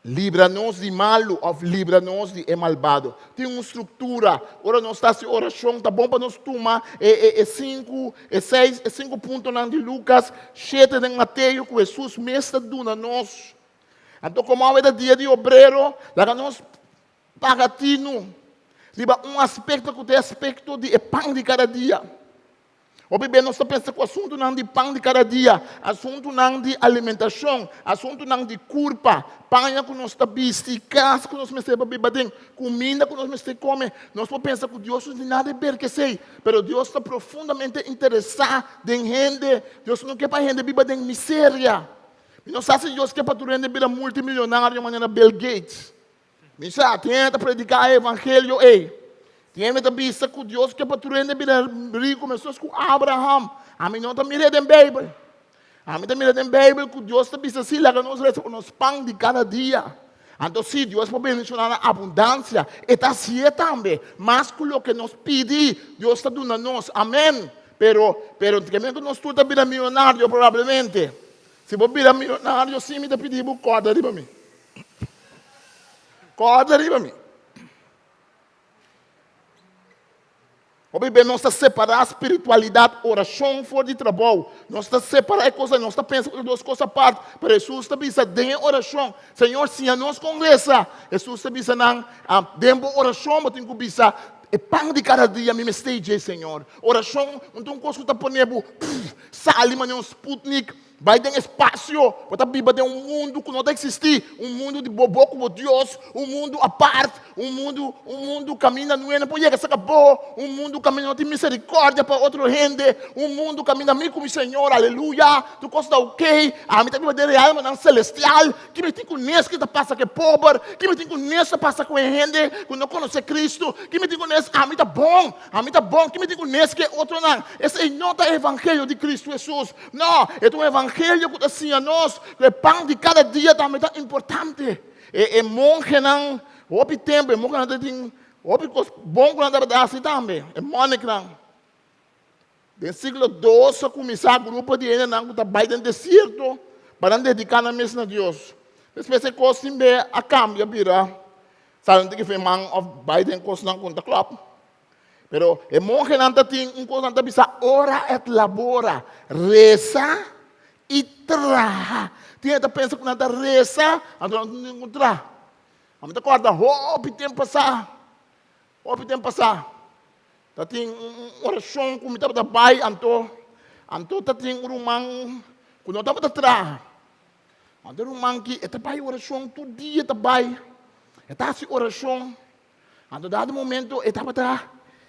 libra nos di malu òf libra nos di e malbado. Tin un struktura. Ora nos ta hasi orashon ta bon pa nos tuma e e e sinku, e seis, e sinku puntonan di Lukas, shete den Mateo ku Hesus mes ta duna nos. Anto komo awe ta dia di obrero, laga nos paga tinu riba un aspekto ku ta e aspekto di e pan di kada dia. Hopi bes nos ta pensa ku asuntunan di pan di kada dia, asuntunan di alimentashon, asuntunan di kurpa, paña ku nos ta bisti, kas ku nos mester pa biba aden, kuminda ku nos mester kome, nos por pensa ku Dios no tin nada di ber ku esei. Pero Dios ta profundamente interesá den hende. Dios no ke pa hende biba den miseria. Mi no sa si Dios ke pa tur hende bira multimilionario manera Bill Gates. Mi sa, tin hende ta prediká e evangelio ei. Tin hende ta bisa ku Dios ke pa tur hende bira riku meskos ku Abraham. Ami no ta mir'é den Beibel. Ami ta mira den Beibel ku Dios ta bisa si, laga nos resa pa nos pan di kada dia. Anto si, Dios por bendishoná na abundansia. E ta hasié tambe. Mas ku loke nos pidi, Dios ta duna nos. Amen. Pero, pero, ke men ku nos tur ta bira milionario probablemente. Si bo bira milionario si mi ta pidi bo kòrda riba mi. Kòrda riba mi. Hopi be nos ta separá spiritualidat, orashon for di trabou. Nos ta separá e kosnan, nos ta pensa ku ta dos kos apart. Pero Hesus ta bisa den e orashon, Señor siña nos kon resa. Hesus ta bisa nan, den bo orashon bo tin ku bisa, e pan di kada dia mi mester dje, Señor. Orashon no ta un kos ku ta pone bo sali manera un sputnik bai den espasio, bo ta biba den un mundu ku no ta eksistí, un mundu di bo bo ku bo Dios, un mundu apart, un mundu un mundu kaminda no hende por yega saka bo, un mundu kaminda no tin miserikòrdia pa otro hende, un mundu kaminda mi ku mi Señor, aleluya, tur kos ta okey, ami ta biba den realmonan selestial, Ki mi tin ku nes ki ta pasa ku e pober? Ki mi tin ku nes ta pasa ku e hende ku no konosé Kristu? Ki mi tin ku nes? Ami ta bon, ami ta bon. Ki mi tin ku nes ku e otronan? Esei no ta e evangelio di Kristu Hesus. No, e ta un evangelio ku ta siña nos ku e pan di kada dia tambe ta importante. E e monhenan, hopi tempu e monhenan ta tin hopi kos bon ku nan tabata hasi tambe, e mòniknan. Den siglo dos a kuminsá grupo di hendenan ku ta bai den desierto pa nan dediká nan mes na Dios. Despues e kos tin be a kambia bira sa nan tin ke fe man òf bai den kosnan ku no ta klòp. Pero e monhenan ta tin un kos nan ta bisa ora et labora, resa. I traha. Tin hende ta pensa ku nan ta resa, anto nan no tin ku traha. Ami ta kòrda hopi tempu pasá, hopi tempu pasá, ta tin un orashon ku mi tabata bai, anto, anto ta tin un ruman ku no tabata traha. Anto e ruman ki e ta bai orashon tur dia e ta bai, e ta hasi orashon. Anto dado momento e tabata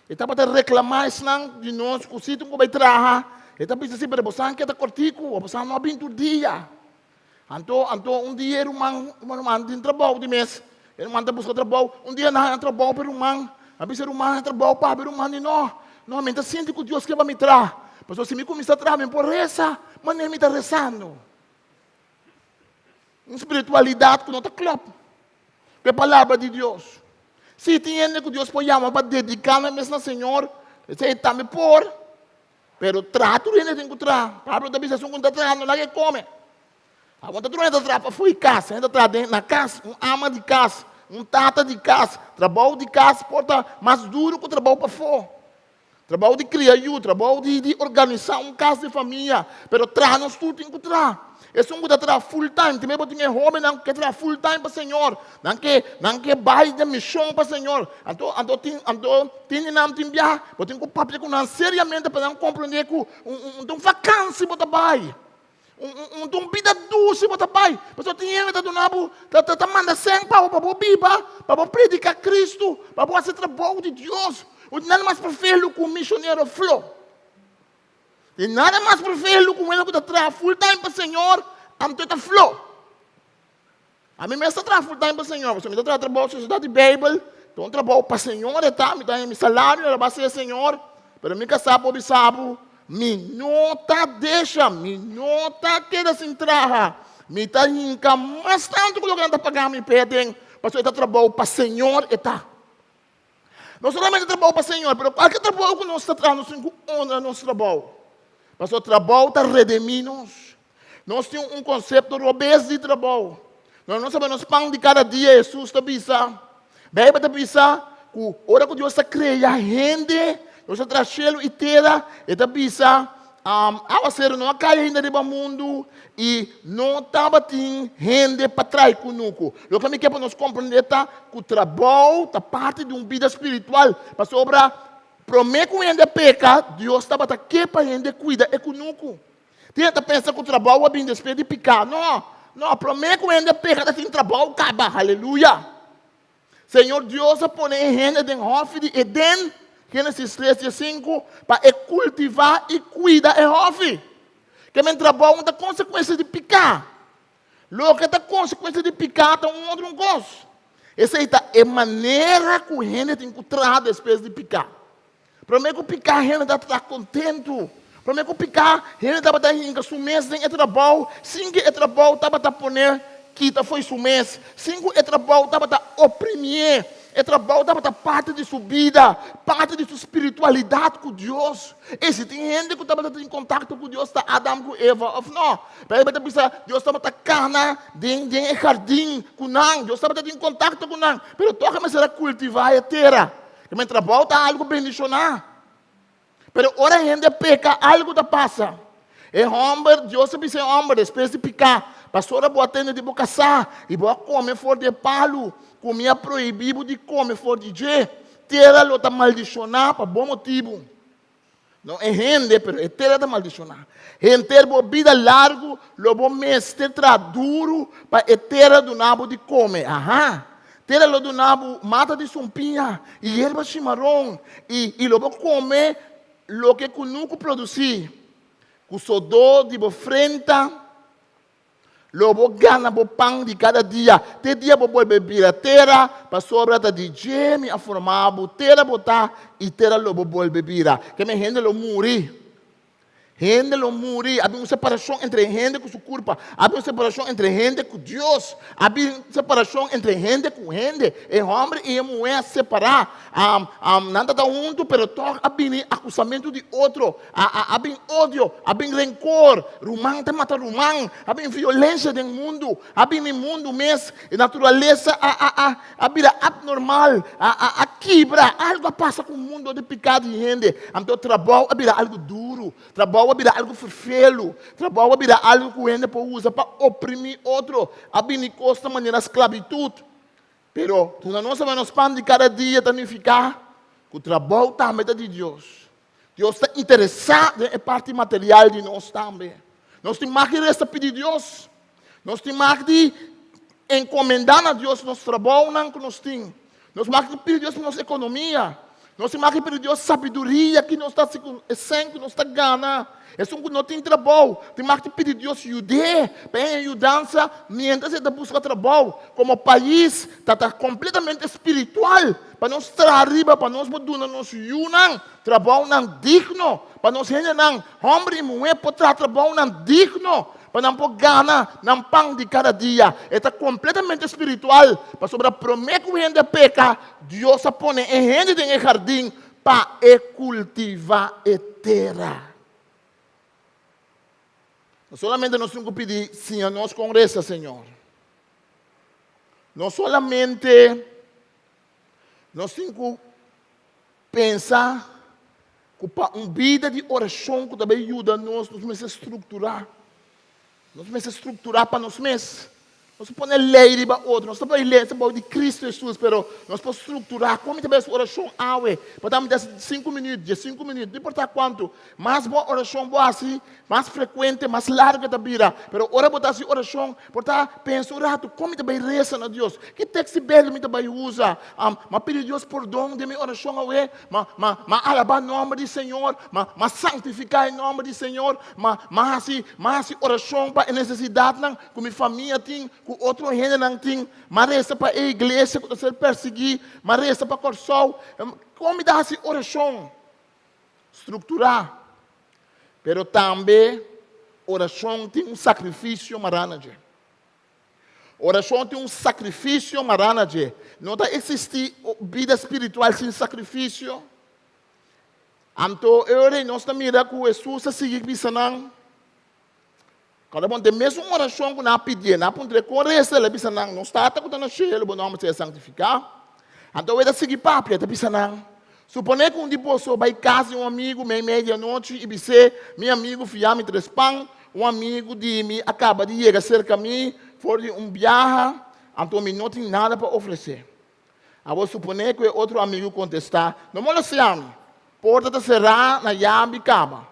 e tabata reklamá esnan di nos ku si tin ku bai traha, e ta bisa si, pero bosan ke ta kòrtiku, bosan no a bin tur dia. Anto anto un dia e ruman un ruman tin trabou di mes, e ruman ta buska trabou, un dia nan haña trabou pa e ruman, a bisa e ruman haña trabou pa e ruman di no, no mi ta sinti ku Dios ke pa mi traha, pasobra si mi kuminsá traha mi por resa manera mi ta resando. Un spiritualidat ku no ta klòp ku e Palabra di Dios. Si tin hende ku Dios por yama pa dediká nan mes na Señor, esei tambe por, pero traha tur hende tin ku traha. Pablo ta bisa esun ku no ta traha no laga e kome. Awor ta tur hende ta traha pafó di kas, hende ta traha den na kas, un ama di kas, un tata di kas, trabou di kas por ta mas duru ku trabou pafó. Trabou di kria yu, trabou di di organisá un kas di famia, pero traha nos tur tin ku traha. Esun ku ta traha full time, tambe bo tin e hóbennan ku ke traha full time pa Señor, nan ke nan ke bai den mishon pa Señor. Anto anto tin anto tin di nan tin biaha, bo tin ku papia ku nan seriamente pa nan komprendé ku un un un vakansi bo ta bai. Un un bida dushi bo ta bai. Pasobra tin hende ta duna bo, ta ta manda sèn pa bo, pa bo biba, pa bo prediká Kristu, pa bo hasi trabou di Dios. No tin nada mas prefelu ku un mishonero flo. Tin nada mas prefelu ku un hende ku ta traha full time pa Señor, anto e ta flo. Ami mes ta traha full time pa Señor, pasobra mi ta traha trabou Sosiedat di Beibel, ta un trabou pa Señor e ta, mi ta haña mi salario a base di Señor, pero mi kasá por bisa bo, mi no ta desha, mi no ta keda sin traha, mi ta hinka mas tantu ku loke nan ta paga mi p'e aden, pasobra e ta trabou pa Señor e ta. No solamente trabou pa Señor, pero kualke trabou ku nos ta traha, nos tin ku honra nos trabou. Pasobra trabou ta redemí nos. Nos tin un konsepto robes di trabou. Nos no sabe nos pan di kada dia, Hesus ta bisa. Beibel ta bisa ku ora ku Dios ta krea hende, Dios ta traha shelu i tera, e ta bisa, Awaseru no a kai ainda riba mundu i no tabatin hende pa trai kunuku. Loke mi ke pa nos komprendé ta ku trabou ta parti di un bida spiritual, pasobra promé ku hende a peka, Dios tabata ke pa hende kuida e kunuku. Tin hende ta pensa ku trabou a bin despues di piká. No, no, promé ku hende a peka ta tin trabou kaba. Aleluya! Señor Dios a pone e hende den hòfi di Edén, Génesis tres diesinku, pa e kultivá i kuida e hòfi. Ke men trabou no ta konsekuensia di piká. Loke ta konsekuensia di piká ta un otro un kos. Esei ta e manera ku hende tin ku traha despues di piká. Promé ku piká hende ta ta kontentu. Promé ku piká hende tabata hinka su mes den e trabou sin ku e trabou tabata pon'é kita fo'i su mes, sin ku e trabou tabata oprimié. E trabou tabata parti di su bida, parti di su spiritualidat ku Dios. I si tin hende ku tabata tin kontakto ku Dios ta Adam ku Eva, òf no? Beibel ta bisa Dios tabata kana den den e hardin ku nan, Dios tabata tin kontakto ku nan, pero tòg e mester a kultivá e tera. Ke men trabou ta algu bendishoná. Pero ora hende peka, algu ta pasa. E hòmber, Dios a bisa e hòmber despues di piká, Pasobra bo a tende di bo kasá i bo a kome for di e palu ku mi a prohibí bo di kome for di dje, tera lo ta maldishoná pa bo motibu. No e hende, pero e tera ta maldishoná. Henter bo bida largu lo bo mester traha duru pa e tera duna bo di kome. Aha! Tera lo duna bo mata di sumpiña i yerba shimaron, i i lo bo kome loke kunuku produsí. Ku sodó di bo frenta Lo bo gana bo pan di kada dia, te dia bo bolbe bira tera, pasobra ta di dje mi a forma bo, tera bo ta, i tera lo bo bolbe bira. Keme hende lo muri. Hende lo muri. A bin un separashon entre hende ku su kurpa. A bin un separashon entre hende ku Dios. A bin un separashon entre hende ku hende. E hòmber i e muhé a separá. Nan ta ta huntu, pero tòg a bini akusamentu di otro. A bin odio, a bin renkor, ruman ta mata ruman, a bin violensia den mundu, a bini mundu mes, e naturalesa a bira abnormal, a kibra, algu a pasa ku mundu di piká di hende. Anto trabou a bira algu duru, trabou a bira algu ferfelu. Trabou a bira algu ku hende por usa pa oprimí otro. A bini kos na manera sklabitut. Pero duna nos awe nos pan di kada dia ta nifiká ku trabou tambe ta di Dios. Dios ta interesá den e parti material di nos tambe. Nos tin mag di resta pidi Dios. Nos tin mag di encomendá na Dios nos trabounan ku nos tin. Nos mag di pidi Dios pa nos ekonomia. Nos tin mag di pidi Dios sabiduria ki nos ta hasi ku e sèn ku nos ta gana. Esun ku no tin trabou tin mag di pidi Dios yud'é pa e haña yudansa miéntras e ta buska trabou. Komo pais ta ta kompletamente spiritual pa nos traha riba pa nos por duna nos yunan trabounan digno, pa nos hendenan, hòmber i muhé, por traha trabounan digno pa nan por gana nan pan di kada dia. E ta kompletamente spiritual, pasobra promé ku hende a peka, Dios a pone e hende den e hardin pa e kultivá e tera. No solamente nos tin ku pidi, Siña nos kon resa, Señor. No solamente nos tin ku pensa ku pa un bida di orashon ku ta bai yuda nos, nos mester strukturá. Nos mester strukturá pa nos mes. Nos por pone lei riba otro. Nos ta bai lei, nos ta bou di Cristo Jesus, pero nos por strukturá kon mi ta bai hasi orashon awe. Por ta mi ta hasi sinku minüt, diesinku minüt, no importá kuantu. Mas bo orashon bo hasi, mas frekuente, mas largu e ta bira. Pero ora bo ta hasi orashon, por ta pensa un ratu, kon mi ta bai resa na Dios? Ki tekst di Beibel mi ta bai usa? M'a pidi Dios pordon den mi orashon awe? M'a, m'a, m'a alabá nòmber di Señor? M'a, m'a santifiká e nòmber di Señor? M'a, m'a hasi, m'a hasi orashon pa e nesesidatnan ku mi famia tin, ku otro hendenan tin? M'a resa pa e iglesia ku ta ser persiguí? M'a resa pa Kòrsou? Kon mi ta hasi orashon? Strukturá. Pero tambe orashon tin un sakrifisio mará na dje. Orashon tin un sakrifisio mará na dje. No ta eksistí bida spiritual sin sakrifisio. Anto e ora ei nos ta mira ku Hesus a sigui bisa nan, Kada bon den mesun orashon ku nan a pidié, nan a puntr'é kon resa, el a bisa nan, Nos Tata ku ta na shelu, bo nòmber sea santifiká. Anto e ta sigui papia, e ta bisa nan, Suponé ku un di boso bai kas di un amigu meimei di anochi i bis'é, Mi amigu, fia mi tres pan, un amigu di mi a kaba di yega serka mi for di un biaha, anto mi no tin nada pa ofresé. Awor suponé ku e otro amigu kontestá, No molestiá mi, porta ta será na yabi kaba.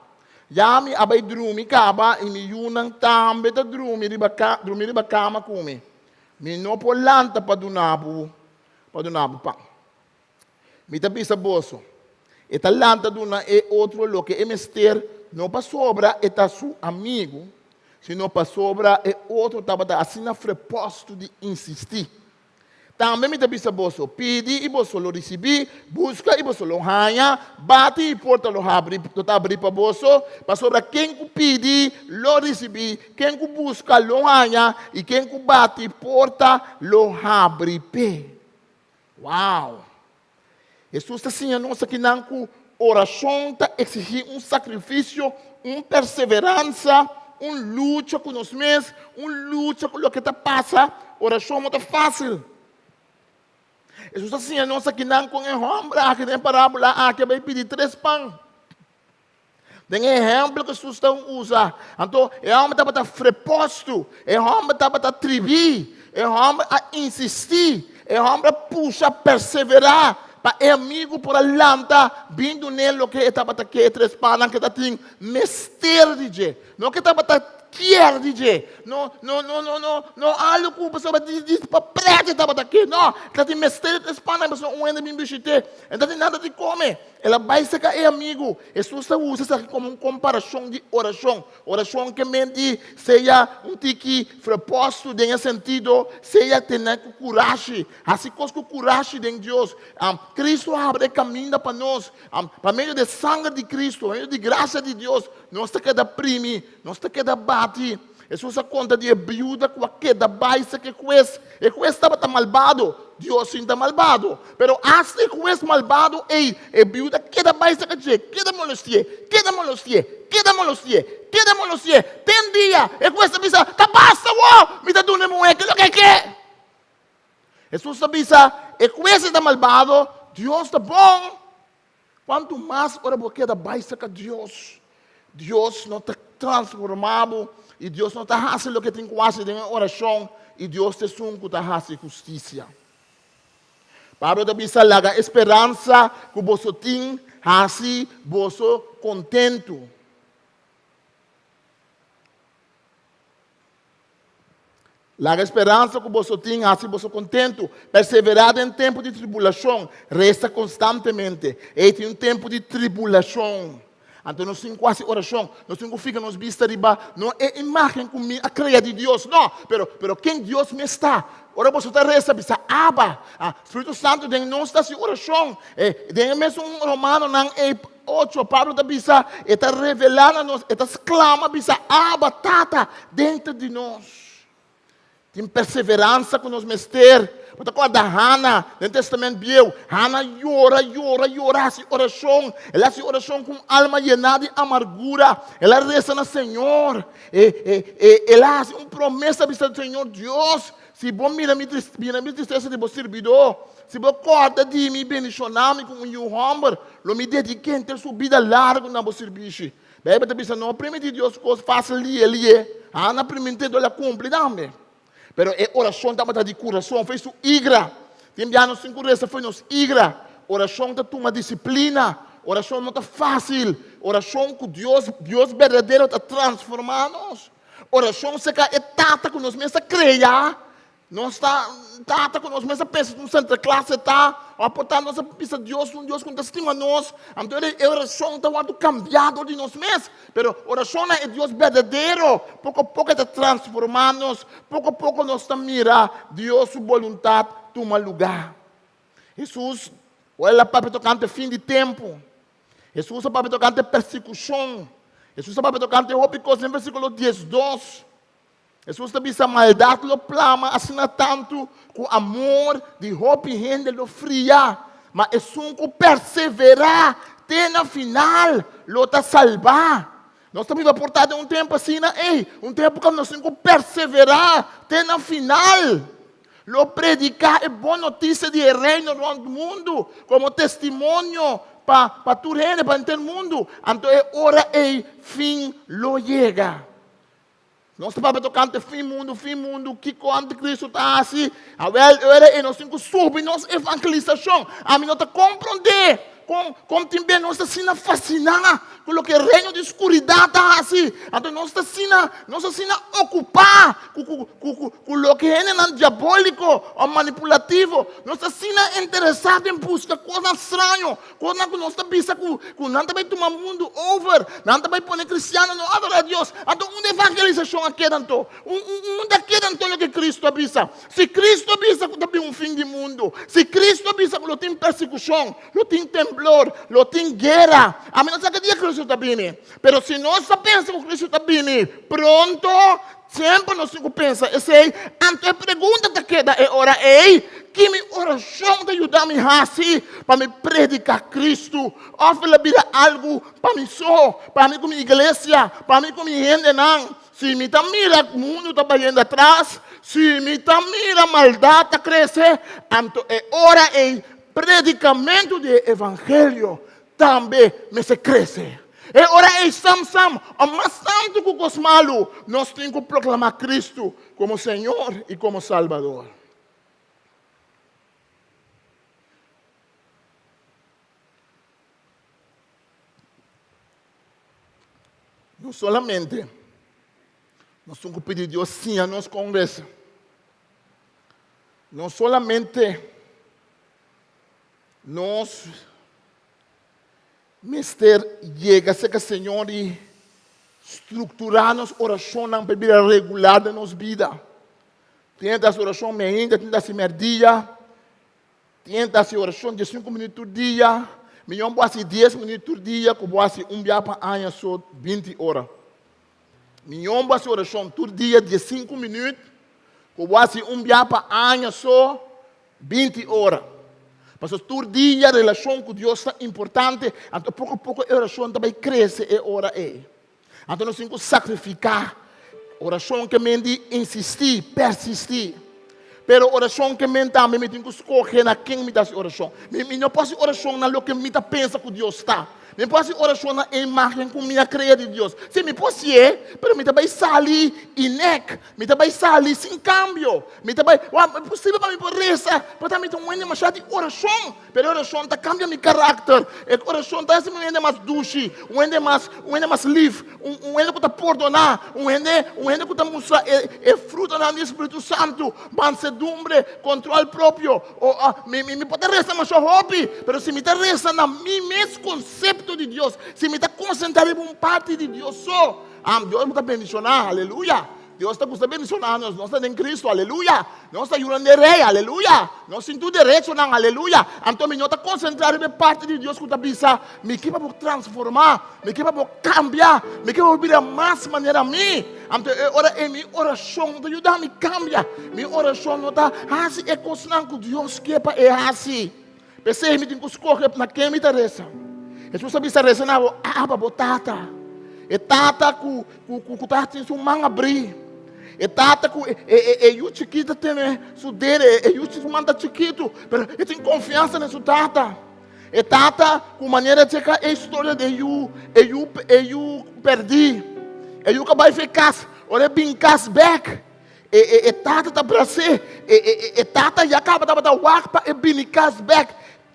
Ya mi a bai drumi kaba i mi yunan tambe ta drumi riba drumi riba kama ku mi. Mi no por lanta pa duna bo pa duna bo pan. Mi ta bisa boso, e ta lanta duna e otro loke e mester, no pasobra e ta su amigu, sino pasobra e otro tabata asina frepòstu di insistí. Tambe mi ta bisa boso, pidi i boso lo risibí, buska i boso lo haña, bati i porta lo habri, lo ta abrí pa boso. Pasobra ken ku pidi, lo risibí, ken ku buska, lo haña, i ken ku bati porta, lo habri p'e. Wow! Hesus ta siña nos akinan ku orashon ta eksigí un sakrifisio, un perseveransa, un lucha ku nos mes, un lucha ku loke ta pasa. Orashon no ta fásil. Hesus ta siña nos akinan kon e hòmber aki den e parábola aki a bai pidi tres pan. Den e ehèmpel ku Hesus ta usa, anto e hòmber tabata frepostu, e hòmber tabata tribí, e hòmber a insistí, e hòmber a pusha, perseverá pa e amigu por a lanta bin dun'é loke e tabata ke, e tres pannan ku e ta tin mester di dje, no ku e tabata kier di dje, no, no, no, no, no, no algu ku pasobra di di pa prèt e tabata ke, no, e ta tin mester di tres pannan pasobra un hende bin bishit'é, e no ta tin nada di kome. El a bai serka e amigu. Hesus ta usa esaki komo un komparashon di orashon. Orashon ke men di sea un tiki frepostu den e sentido sea tene ku kurashi, hasi kos ku kurashi den Dios. Kristu a habri e kaminda pa nos. Pa medio di e sanger di Kristu, pa medio di grasia di Dios, nos ta keda primi, nos ta keda bati. Hesus a konta di e biuda ku a keda bai serka e hues. E hues tabata malbado. Dios sin ta malbado. Pero asta e hues malbado ei, e biuda keda bai serka dje, keda molesti'é, keda molesti'é, keda molesti'é, keda molesti'é. Ten dia, e hues ta bisa, Ta basta awor! Mi ta duna e muhé ke loke e ke. Hesus ta bisa, E hues ei ta malbado, Dios ta bon. Kuantu mas ora bo keda bai serka Dios. Dios no ta transformá bo i Dios no ta hasi loke tin ku hasi den e orashon i Dios ta esun ku ta hasi hustisia. Pablo ta bisa, Laga e speransa ku boso tin hasi boso kontentu. Laga e speransa ku boso tin hasi boso kontentu. Perseverá den tempu di tribulashon. Resa konstantemente. Ei tin un tempu di tribulashon. Anto nos tin ku hasi orashon. Nos tin ku fika nos bista riba no e imágen ku mi a krea di Dios, no, pero pero ken Dios mes ta. Ora boso ta resa bisa, Abba. Ah, Spiritu Santu den nos ta hasi orashon. E den e mesun Romanonan ei ocho, Pablo ta bisa, e ta revelá na nos, e ta sklama bisa, Abba, Tata, denter di nos. Tin perseveransa ku nos mester. Bo ta kòrda Hana den Testament Bieu? Hana yora, yora, yora, hasi orashon. El a hasi orashon ku un alma yená di amargura. El a resa na Señor. E, e, e, el a hasi un promesa bisa Señor, Dios, si bo mira mi, mira mi tristesa di bo sirbidó, si bo kòrda di mi i bendishoná mi ku un yu hòmber, lo mi dediké henter su bida largu na bo sirbishi. Bijbel ta bisa no primintí Dios kos fásil lié lié. Ana primintí enton el a kumpli tambe. Pero e orashon tabata di kurason, fo'i su igra. Tin bia nos tin ku resa fo'i nos igra. Orashon ta tuma disiplina. Orashon no ta fásil. Orashon ku Dios, Dios berdadero ta transformá nos. Orashon serka e Tata ku nos mes a krea. Nos ta tata ku nos mes a pensa un Sinterklaas e ta, òf por ta nos a bisa Dios un Dios ku no ta stima nos. Anto e orashon ta wòrdu kambiá dor di nos mes. Pero orashon na e Dios berdadero poko poko e ta transformá nos, poko poko nos ta mira Dios su boluntat tuma lugá. Hesus ora el a papia tokante fin di tempu, Hesus a papia tokante persekushon, Hesus a papia tokante hopi kos den versíkulo diesdos. Hesus ta bisa maldat lo plama asina tantu ku amor di hopi hende lo fria, ma esun ku perseverá te na final lo ta salbá. Nos ta biba por ta den un tempu asina ei, un tempu ku nos tin ku perseverá te na final. Lo prediká e bon notisia di e Reino rònt mundu komo testimonio pa pa tur hende, pa henter mundu. Anto e ora ei fin lo yega. Nos ta papia tokante fin mundu, fin mundu, kiko antikristu ta hasi. Awel, e ora ei nos tin ku subi nos evangelisashon. Ami no ta komprondé kon kon tin bes nos ta asina fasiná ku loke reino di skuridat ta hasi. Anto nos ta asina, nos ta asina okupá ku ku ku ku ku loke hendenan diabóliko òf manipulativo. Nos ta asina interesá den buska kosnan straño Kosnan ku nos ta bisa ku ku nan ta bai tuma mundu over, nan ta bai pone kristiannan no adorá Dios. Anto unda evangelisashon a keda anto? Unda a keda anto loke Kristu a bisa? Si Kristu a bisa ku ta bin un fin di mundu, si Kristu a bisa ku lo tin persekushon, lo tin temblor, lo tin guera, ami no sa ki dia Kristu ta bini. Pero si nos ta pensa ku Kristu ta bini pronto, Semper nos tin ku pensa esei. Anto e pregunta ta keda e ora ei, Ki mi orashon ta yuda mi hasi pa mi prediká Kristu? Òf el a bira algu pa mi so, pa mi ku mi iglesia, pa mi ku mi hendenan? Si mi ta mira mundu ta bayendo atras, si mi ta mira maldat ta krese, anto e ora ei predikamentu di e evangelio tambe mester krese. E ora ei sam sam o mas tantu ku kos malu, nos tin ku proklamá Kristu komo Señor i komo Salbador. No solamente nos tin ku pidi Dios siña nos kon resa, no solamente Nos mester yega serka Señor i strukturá nos orashonnan pa e bira regular den nos bida. Tin hende ta hasi orashon meinta, tin hende ta hasi mèrdia, tin hende ta hasi orashon diesinku minüt tur dia. Mihó bo hasi dies minüt tur dia ku bo hasi un bia pa aña so binti ora. Mihó bo hasi orashon tur dia diesinku minüt ku bo hasi un bia pa aña so 20 ora. Pasobra tur dia relashon ku Dios ta importante, anto poko poko e orashon ta bai krese e ora ei. Anto nos tin ku sakrifiká. Orashon ke men di insistí, persistí. Pero orashon ke men tambe mi tin ku skohe na ken mi ta hasi orashon. Mi, mi no por hasi orashon na loke mi ta pensa ku Dios ta. Mi por hasi orashon na e imágen ku mi a krea di Dios. Sí, mi por hasié, pero mi ta bai sali inek. Mi ta bai sali sin kambio. Mi ta bai, wak, e posibel pa mi por resa, pero ta mi ta un hende mashá di orashon. Pero e orashon ta kambia mi karakter. E orashon ta hasi mi un hende mas dushi, un hende mas, un hende mas lif, un, un hende ku ta pordoná, un hende, un hende ku ta mustra e, e frutanan di Spiritu Santu, mansedumbre, kontrol propio. O, ah, mi, mi, mi por ta resa masha hopi, pero si mi ta resa na mi mes konsepto di Dios, si mi ta konsentrá riba un parti di Dios so, ah, Dios bo ta bendishoná, aleluya. Dios ta gusta bendishoná nos, nos ta den Cristo, aleluya. Nos ta yunan den Rei, aleluya. Nos tin tur derechonan, aleluya. Anto mi no ta konsentrá riba e parti di Dios ku ta bisa, mi ke pa bo transformá, mi ke pa bo kambia, mi ke pa bo bira mas manera mi. Anto e ora ei mi orashon no ta yuda mi kambia, mi orashon no ta hasi e kosnan ku Dios ke pa e hasi. P'esei mi tin ku skohe na ken mi ta resa. Hesus a bisa resa na bo Abba, bo Tata. E Tata ku ku ku ta tin su man abrí. E Tata ku e e e yu chikitu ta tene su dede, e yu su man ta chikitu, pero e tin konfiansa den su Tata. E Tata ku manera cheka e historia di e yu, e yu e yu pèrdí. E yu ku a bai for e kas, ora e bin kas bèk, E, e, e tata ta bras'é. E, e, e, e tata ya kaba tabata wak pa e bini kas bèk.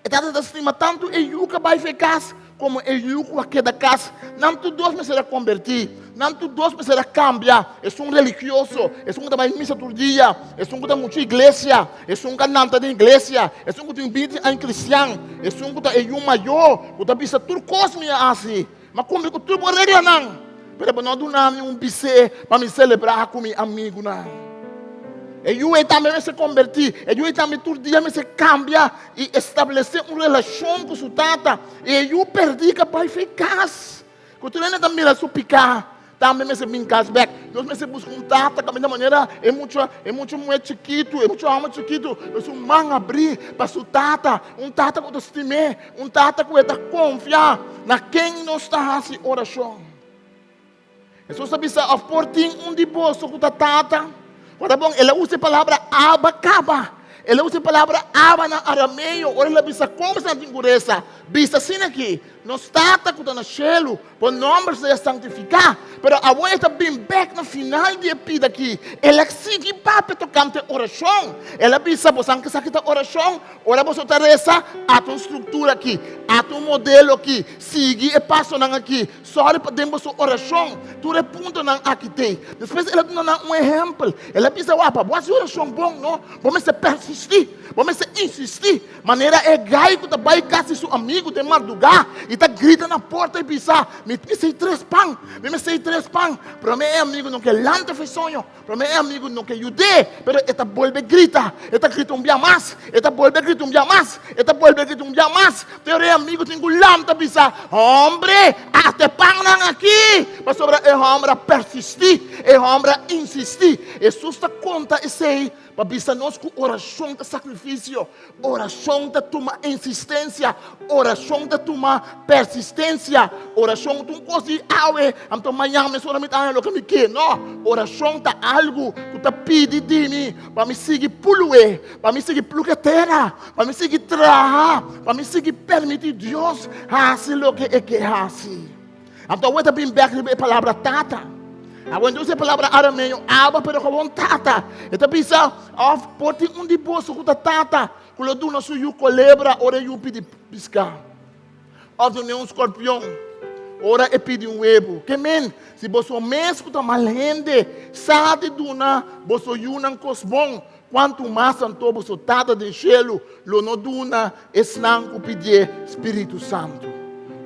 E tata ta stima tantu e yu ku a bai for e kas komo e yu ku a keda kas. Nan tur dos mester a kombertí. Nan tur dos mester a kambia. Esun religioso, esun ku ta bai misa tur dia, esun ku ta muchu iglesia, esun ku a lanta den iglesia, esun ku tin binti aña kristian, esun ku ta e yu mayó ku ta bisa tur kos mi a hasi. Mi a kumpli ku tur bo reglanan, pero bo no a duna mi un bisé pa mi selebrá ku mi amigunan. E yu ei tambe mester kombertí, e yu ei tambe tur dia mester kambia i establesé un relashon ku su tata. I e yu pèrdí ka bai for e kas, ku tur hende ta mira su piká, tambe mester bin kas bèk. Nos mester buska un tata kaminda manera e mucha, e mucha muhé chikitu, e mucha hòmber chikitu, su man abrí pa su tata, un tata ku ta stim'é. Un tata ku e ta konfia na ken nos ta hasi orashon. Hesus a bisa, Òf por tin un di boso ku ta tata? Ora bon, el a usa e palabra Abba kaba. El a usa e palabra Abba na arameo. Ora el a bisa kon esnan tin ku resa, bisa asina aki, Nos Tata ku ta na shelu, Bo nòmber sea santifiká. Pero awor e ta bin bèk na final di e pida akí. El a sigui papia tokante orashon. El a bisa, Boso ke sa ki ta orashon? Ora boso ta resa, ata un struktura akí, ata un modelo akí, sigui e pasonan akí. Sòru pa den boso orashon tur e puntonan akí t'ei. Despues el a duna nan un ehèmpel. El a bisa, Wak, pa bo hasi orashon bon, no, bo mester persistí, bo mester insistí. Manera e gai ku ta bai kas di su amigu den mardugá i ta grita na porta i bisa, Mi mester tres pan, mi mester tres pan. Promé e amigu no ke lanta for e soño, promé e amigu no ke yud'é, pero e ta bolbe grita, e ta grita un bia mas, e ta bolbe grita un bia mas, e ta bolbe grita un bia mas. Te ora e amigu tin ku lanta bisa, Hombre, ata e pannan aki! Pasobra e homber a persistí, e homber a insistí. Hesus ta konta esei Pa bisa nos ku orashon ta sakrifisio, orashon ta tuma insistensia, orashon ta tuma persistensia. Orashon ta un kos di awe, anto mañan mesora mi ta haña loke mi ke. No, orashon ta algu ku ta pidi di mi pa mi sigui pulué, pa mi sigui pluka tera, pa mi sigui traha, pa mi sigui permití Dios hasi loke e ke hasi. Anto awe ta bin bek riba e palabra tata. Awe entonces e palabra arameo Abba pero gewoon tata. E ta bisa of por tin un di boso ku ta tata ku lo duna su yu kolebra ora e yu pidi piská. Of dun'é un skorpion ora e pidi un webu. Ke men, si boso mes ku ta mal hende sa di duna boso yunan kos bon, kuantu mas anto boso Tata den shelu lo no duna esnan ku pidié Spiritu Santu.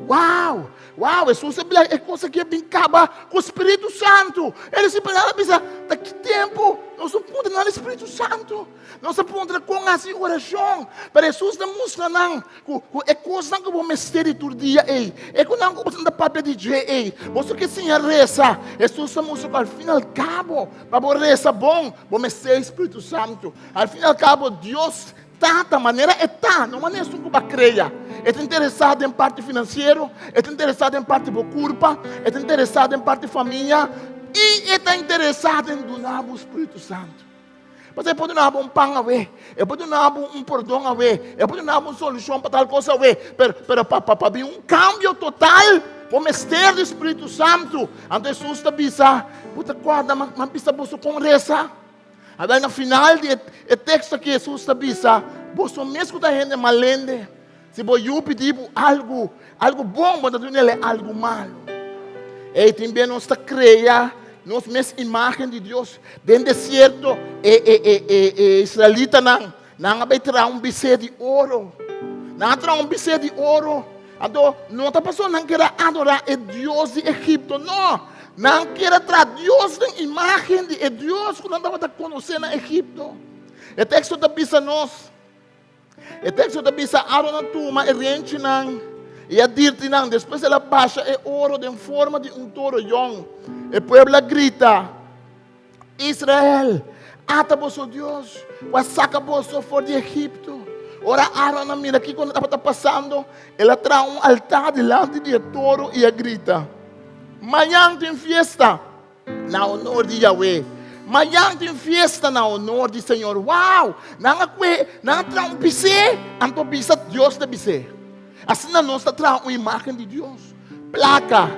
Wow! Wow! Hesus a bia e kos aki a bin kaba ku Spiritu Santu. El disipelnan a bisa, Ta ki tempu nos a puntra nan di Spiritu Santu? Nos a puntra kon hasi orashon. Pero Hesus ta mustra nan ku ku e kosnan ku bo mester di tur dia ei, e kunan ku boso ta papia di dje ei, boso ke siña resa. Hesus ta mustra ku al fin al kabo, pa bo resa bon, bo mester Spiritu Santu. Al fin al kabo, Dios Tata, manera e ta, no manera esun ku bo a krea. E ta interesá den parti finansiero, e ta interesá den parti bo kurpa, e ta interesá den parti famia i e ta interesá den duna bo Spiritu Santu. Pasobra e por duna bo un pan awe, e por duna bo un pordon awe, e por duna bo un solushon pa tal kos awe, pero pero pa pa pa bin un kambio total, bo mester di Spiritu Santu. Anto Hesus ta bisa, Bo ta kòrda mi a bisa boso kon resa? Awèl na final di e teksto aki Hesus ta bisa, Boso mes ku ta hende malende, si bo yu pidi bo algu, algu bon, bo ta dun'el e algu malu. Ei, tin bia nos ta krea nos mes imágen di Dios. Den desierto e e e e e israelitanan nan a bai traha un bisé di oro. Nan a traha un bisé di oro. Anto no ta pasobra nan kier a adorá e dios di Egipto, no. Nan kier a traha Dios den imágen di e Dios ku nan tabata konosé na Egipto. E teksto ta bisa nos, e teksto ta bisa Aaron a tuma e renchinan i a dirti nan. Despues el a basha e oro den forma di un toro yòn. E pueblo a grita, Israel, ata boso Dios ku a saka boso for di Egipto. Ora Aaron a mira kiko tabata pasando, el a traha un altá dilanti di e toro i a grita, Mañan tin fiesta na honor di Yahweh! Mañan tin fiesta na honor di Señor! Wow! Nan a kue, nan a traha un bisé, anto bisa Dios ta bisé. Asina nos ta traha un imágen di Dios. Plaka,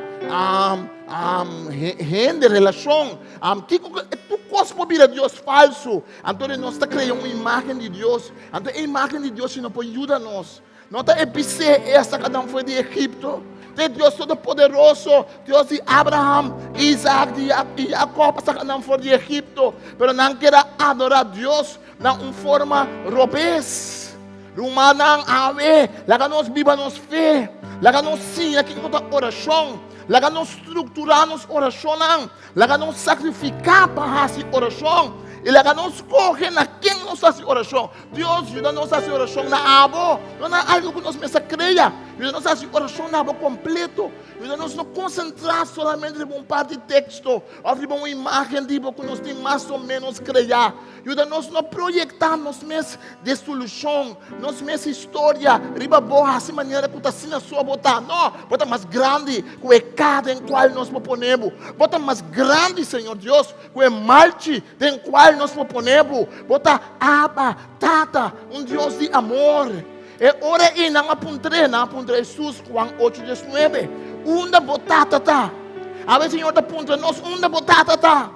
hende, relashon, kiko tur kos por bira Dios falsu. Anto nos ta krea un imágen di Dios. Anto e imágen di Dios si no por yuda nos. No ta e bisé e a saka nan for di Egipto. Ta e Dios Todopoderoso, Dios di Abraham, Isaac i Jacob a saka nan for di Egipto. Pero nan keda adorá Dios na un forma robes. Rumannan, awe, laga nos biba nos fe. Laga nos siña kiko ta orashon. Laga nos strukturá nos orashonnan. Laga nos sakrifiká pa hasi orashon. I laga nos skohe na ken nos hasi orashon. Dios, yuda nos hasi orashon na abo, no na algu ku nos mester krea. Yuda nos hasi orashon na abo kompleto. Yuda nos no konsentrá solamente riba un par di teksto òf riba un imágen di bo ku nos tin mas o ménos kreá. Yuda nos no proyektá nos mes desolushon, nos mes historia riba bo hasi manera ku ta asina so bo ta. No, bo ta mas grandi ku e ka den kual nos por pone bo. Bo ta mas grandi, Señor Dios, ku e malchi den kual nos por pone bo. Bo ta Abba, Tata, un Dios di amor. E ora ei nan a puntr'é, nan a puntra Hesus, Juan ocho diesnuebe, Unda bo Tata ta? Awe Señor ta puntra nos, Unda bo Tata ta?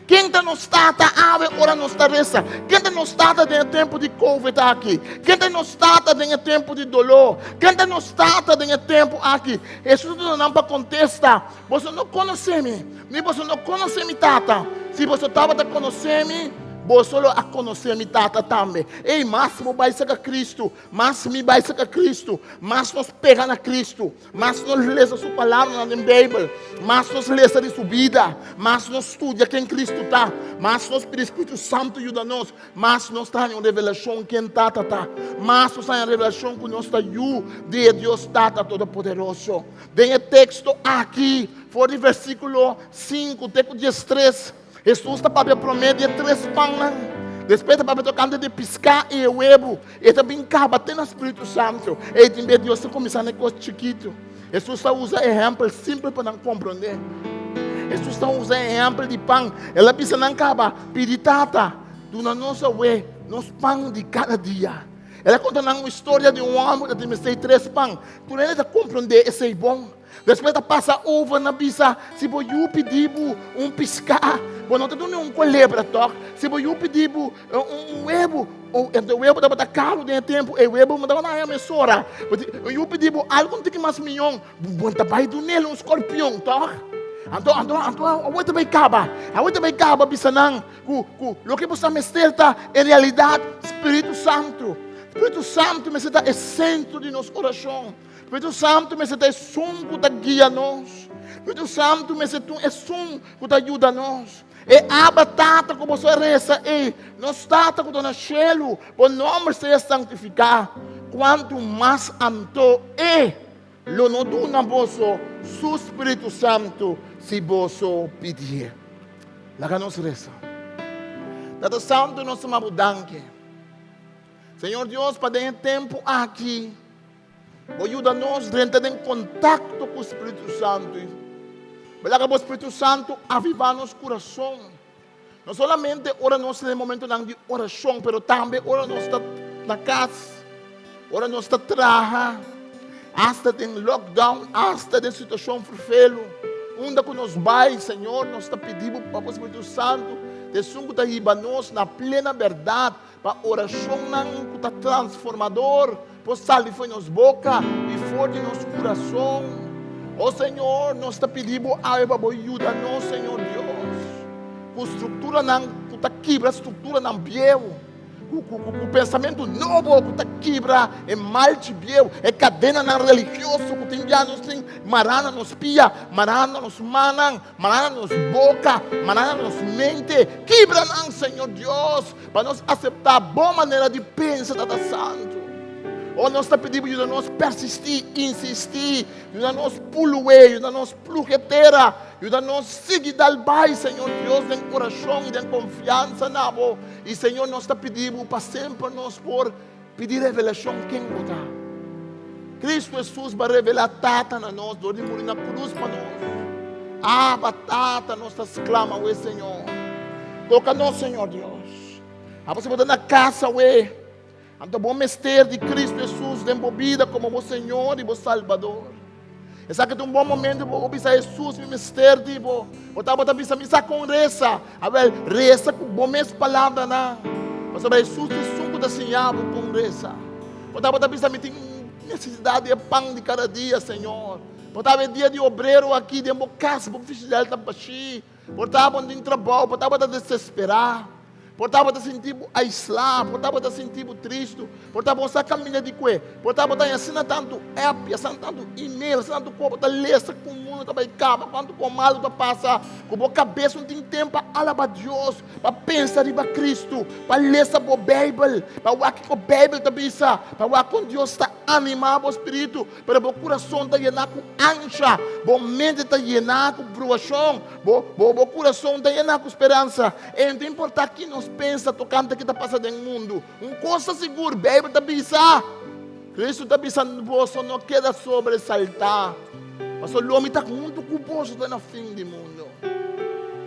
Ken ta nos Tata awe ora nos ta resa? Ken ta nos Tata den e tempu di Covid aki? Ken ta nos Tata den e tempu di doló? Ken ta nos Tata den e tempu aki? Hesus a duna nan pa kontesta, Boso no konosé mi, ni boso no konosé mi Tata. Si boso tabata konosé mi, boso lo a konosé mi Tata tambe. Ei, mas bo bai serka Kristu, mas mi bai serka Kristu, mas nos pega na Kristu. Mas nos lesa su palabranan den Beibel, mas nos lesa di su bida, mas nos studia ken Kristu ta, mas nos pidi Spiritu Santu yuda nos, mas nos ta haña un revelashon ken Tata ta, mas nos haña revelashon ku nos ta yu di e Dios Tata Todopoderoso. Den e teksto aki, for di versíkulo sinku te ku diestres, Hesus ta papia promé di e tres pannan, despues ta papia tokante di e piská i e webu. E ta bin kaba te na Spiritu Santu. Ei tin bes Dios ta kuminsá na e kos chikitu. Hesus ta usa ehèmpel simpel pa nan komprondé. Hesus ta usa ehèmpel di pan. El a bisa nan kaba, Pidi Tata duna nos awe nos pan di kada dia. El a konta nan un historia di un hòmber ku ta tin mester tres pan. Tur hende ta komprondé esei bon. Despues ta pasa over na bisa, si bo yu pidi bo un piská, bo no ta duna un kolebra tòg? Si bo yu pidi bo un webu, e webu tabata karu den e tempu, e webu no tabata haña mesora. Un yu pidi bo algu un tiki mas mion, bo ta bai dun'el un skorpion tòg? Anto, anto, anto awor ta bai kaba, awor ta bai kaba bisa nan ku, ku loke bo sa mester ta en realidat Spiritu Santu. Spiritu Santu mester ta e sentro di nos orashon. Spiritu Santu mester ta esun ku ta guia nos. Spiritu Santu mester ta esun ku ta yuda nos. E Abba Tata ku boso a resa ei, nos Tata ku ta na shelu, bo nòmber sea santifiká. Kuantu mas anto E lo no duna boso Su Spiritu Santu si boso pidié. Laga nos resa. Tata Santu, nos ta maba bo danki. Señor Dios, pa den e tempu aki, Bo yuda nos drenta den kontakto ku Spiritu Santu. Bo laga bo Spiritu Santu avivá nos kurason. No solamente ora nos ta den momentonan di orashon, pero tambe ora nos ta na kas, ora nos ta traha, asta den lockdown, asta den situashon ferfelu. Unda ku nos bai, Señor, nos ta pidi Bo pa Bo Spiritu Santu ta esun ku ta hiba nos na plena bèrdat, pa orashonnan ku ta transformador por sali for di nos boka i for di nos kurason. O Señor, nos ta pidi Bo awe pa Bo yuda nos, Señor Dios, ku strukturanan ku ta kibra strukturanan bieu, ku, ku, ku, ku pensamentu nobo ku ta kibra e malchi bieu, e kadenanan religioso ku tin bia nos tin mará na nos pia, mará na nos mannan, mará na nos boka, mará na nos mente. Kibra nan, Señor Dios. Pa nos aseptá bo manera di pensa, Tata Santu. O nos ta pidi bo yuda nos persistí, insistí, yuda nos pulué, yuda nos pluge tera, yuda nos sigui dal bai, Señor Dios, den orashon i den konfiansa na bo. I Señor, nos ta pidi bo pa semper nos por pidi revelashon ken bo ta. Kristu Hesus bo a revelá Tata na nos dor di muri na krus pa nos. Abba, Tata, nos ta sklama awe, Señor. Toka nos, Señor Dios. Abo si bo ta na kas awe, anto bo mester di Kristu Hesus den bo bida komo bo Señor i bo Salbador. Esaki ta un bon momento pa bo bisa Hesus, mi mester di bo. Bo tabata bisa mi sa kon resa. Awel, resa ku bo mes palabranan. Pasobra Hesus ta esun ku ta siña bo kon resa. Bo tabata bisa mi tin nesesidat di e pan di kada dia, Señor. Bo tabata e dia di obrero aki den bo kas, bo fishidel ta bashí. Por ta bo no tin trabou, por ta bo ta desesperá, por ta bo ta sinti bo aislá, por ta bo ta sinti bo tristu, por ta bo no sa kaminda di kue, por ta bo ta haña asina tantu app i asina tantu email, asina tantu kos bo ta lesa ku mundu ta bai kaba, kuantu kos malu ta pasa ku bo kabes no tin tempu pa alabá Dios, pa pensa riba Kristu, pa lesa bo Beibel, pa wak kiko Beibel ta bisa, pa wak kon Dios ta animá bo spiritu. Pero bo kurason ta yená ku ansha, bo mente ta yená ku bruashon, bo, bo, bo kurason ta yená ku speransa. E no ta importá ki nos pensa tokante ke ta pasa den mundu. Un kos ta sigur, Beibel ta bisa, Kristu ta bisa, Boso no keda sobresaltá, pasobra lo mi ta huntu ku boso te na fin di mundu.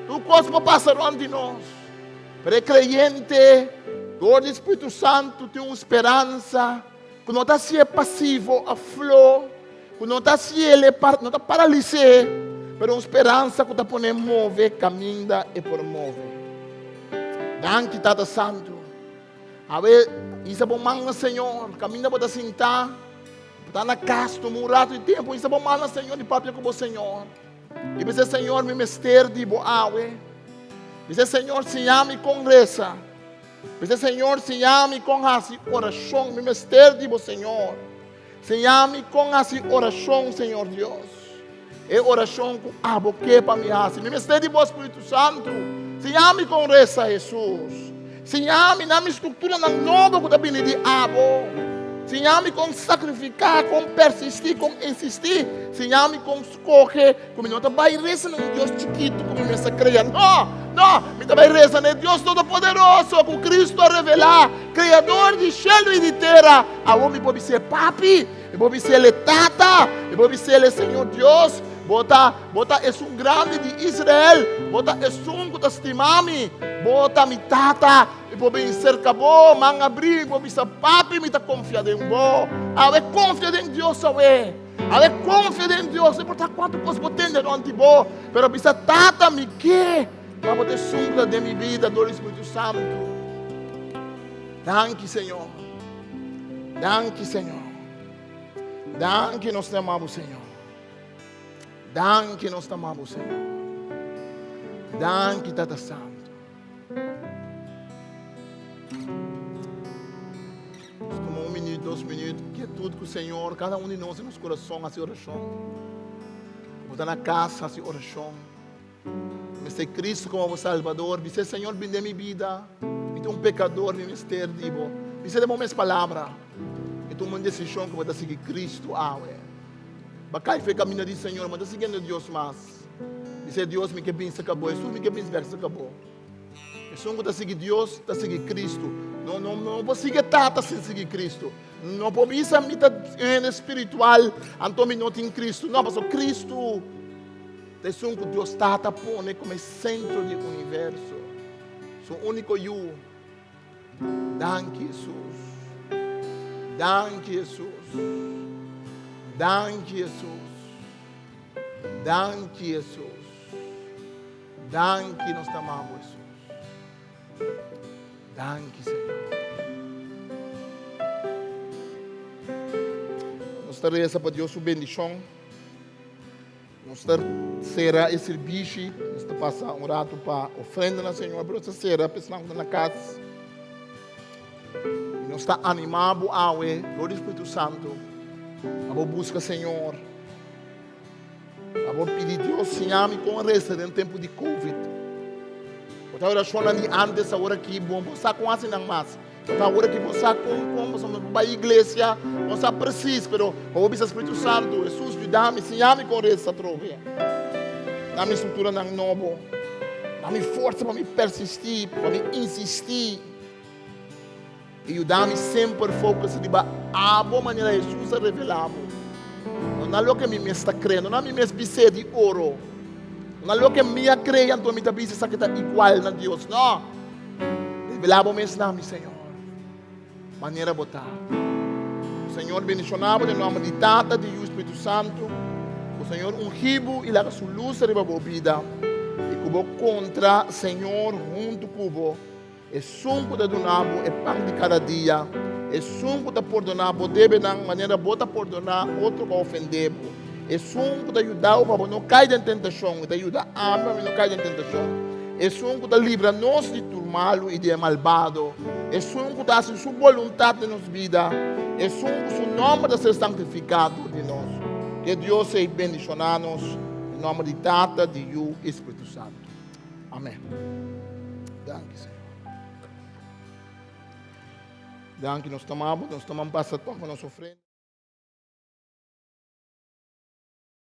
Tur kos por pasa rònt di nos, pero e kreyente, dor di Spiritu Santu, tin un speransa. Ku no ta hasié pasivo òf flo, ku no ta hasié el no ta paralis'é, pero un speransa ku ta pon'é move kaminda e por move. Danki Tata Santu. Awe hisa bo man na Señor, kaminda bo ta sintá, bo ta na kas, tuma un ratu di tempu, hisa bo man na Señor i papia ku bo Señor. I bisa, Señor, mi mester di bo awe. Bisa, Señor, siña mi kon resa. Bisa, Señor, siña mi kon hasi orashon. Mi mester di bo, Señor. Siña mi kon hasi orashon, Señor Dios. E orashon ku abo ke pa mi hasi. Mi mester di bo Spiritu Santu. Siña mi kon resa, Hesus. Siña mi na mi strukturanan nobo ku ta bini di abo. Siña mi kon sakrifiká, kon persistí, kon insistí. Siña mi kon skohe Ku mi no ta bai resa na un Dios chikitu ku mi mes a krea. No, no, mi ta bai resa na e Dios Todopoderoso ku Kristu a revelá, Kreador di shelu i di tera. Awor mi por bis'é Papi, mi por bis'é El Tata, mi por bis'é El Señor Dios. Bo ta, bo ta esun grandi di Israel, bo ta esun ku ta stima mi, bo ta mi Tata. Mi por bin serka bo, man abrí, mi por bisa, Papi, mi ta konfia den bo. Awe konfia den Dios awe. Ale konfia den Dios, no importa kuantu kos bo tende rònt di bo, pero bisa Tata mi ke pa bo ta esun ku ta den mi bida dor di Spiritu Santu. Danki Señor. Danki Señor. Danki nos ta ama bo Señor. Danki nos ta ama bo Señor. Danki Tata Santu. Nos tuma un minuut, dos minuut, kietud ku Señor, kada un di nos den nos kurason hasi orashon. Bo ta na kas hasi orashon. Mester Cristo komo bo Salbador. Bis'é, Señor, bin den mi bida. Mi ta un pekador, mi mester di bo. Bis'é den bo mes palabra. I tuma un desishon ku bo ta sigui Cristo awe. Bo a kai for e kaminda di Señor, bo no ta siguiendo Dios mas. Bis'é, Dios, mi ke bin serka bo. Hesus, mi ke bin bèk serka bo. Esun ku ta sigui Dios ta sigui Kristu. No, no, no por sigui e Tata sin sigui Kristu. No por bisa mi ta hende spiritual, anto mi no tin Kristu. No, pasobra Kristu ta esun ku Dios Tata pone komo e sentro di universo. Su úniko Yu. Danki Hesus. Danki Hesus. Danki Hesus. Danki Hesus. Danki nos ta ama bo Hesus. Danki Señor. Nos ta reza pa Dios su bendicion. Nos ta cera e servicio. Nos ta pasa un rato pa ofrenda na Señor, pero nos ta cera pa esnan ku ta na cas. Y nos ta anima bo awe, dor di Spiritu Santo, pa bo busca Señor. Pa bo pidi Dios, siña mi kon resa den tempu di Covid. Bo ta orashonnan di antes awor aki, bo bo sa kon hasi nan mas. Bo ta awor aki bo sa kon kon pasobra bo bai iglesia, bo sa presis, pero pa bo bisa Spiritu Santu, Hesus yuda mi, siña mi kon resa atrobe. Da mi strukturanan nobo. Da mi forsa pa mi persistí, pa mi insistí. I yuda mi semper focus riba abo manera Hesus a revela bo. No na loke mi mes ta kre, no na mi mes bisé di oro, no na loke mi a krea anto mi ta bisa esaki ta igual na Dios. No! Revela bo mes na mi, Señor, manera bo ta. Señor bendiciona bo den nomber di Tata, di Yu, Spiritu Santu. Ku Señor ungi bo i laga su lus riba bo bida i ku bo kontra Señor huntu ku bo. Esun ku ta duna bo e pan di kada dia, esun ku ta pordoná bo debenan manera bo ta pordoná otro ku a ofendé bo, esun ku ta yuda bo pa bo no kai den tentashon i ta yuda ami pa mi no kai den tentashon, esun ku ta libra nos di tur malu i di e malbado, esun ku ta hasi su boluntat den nos bida, esun ku su nòmber ta ser santifiká dor di nos. Ke Dios ei bendishoná nos, den nòmber di Tata, di Yu i Spiritu Santu. Amén. Danki, Señor. Danki, nos tomamos, nos tomamos pasa toch nos ofrenda.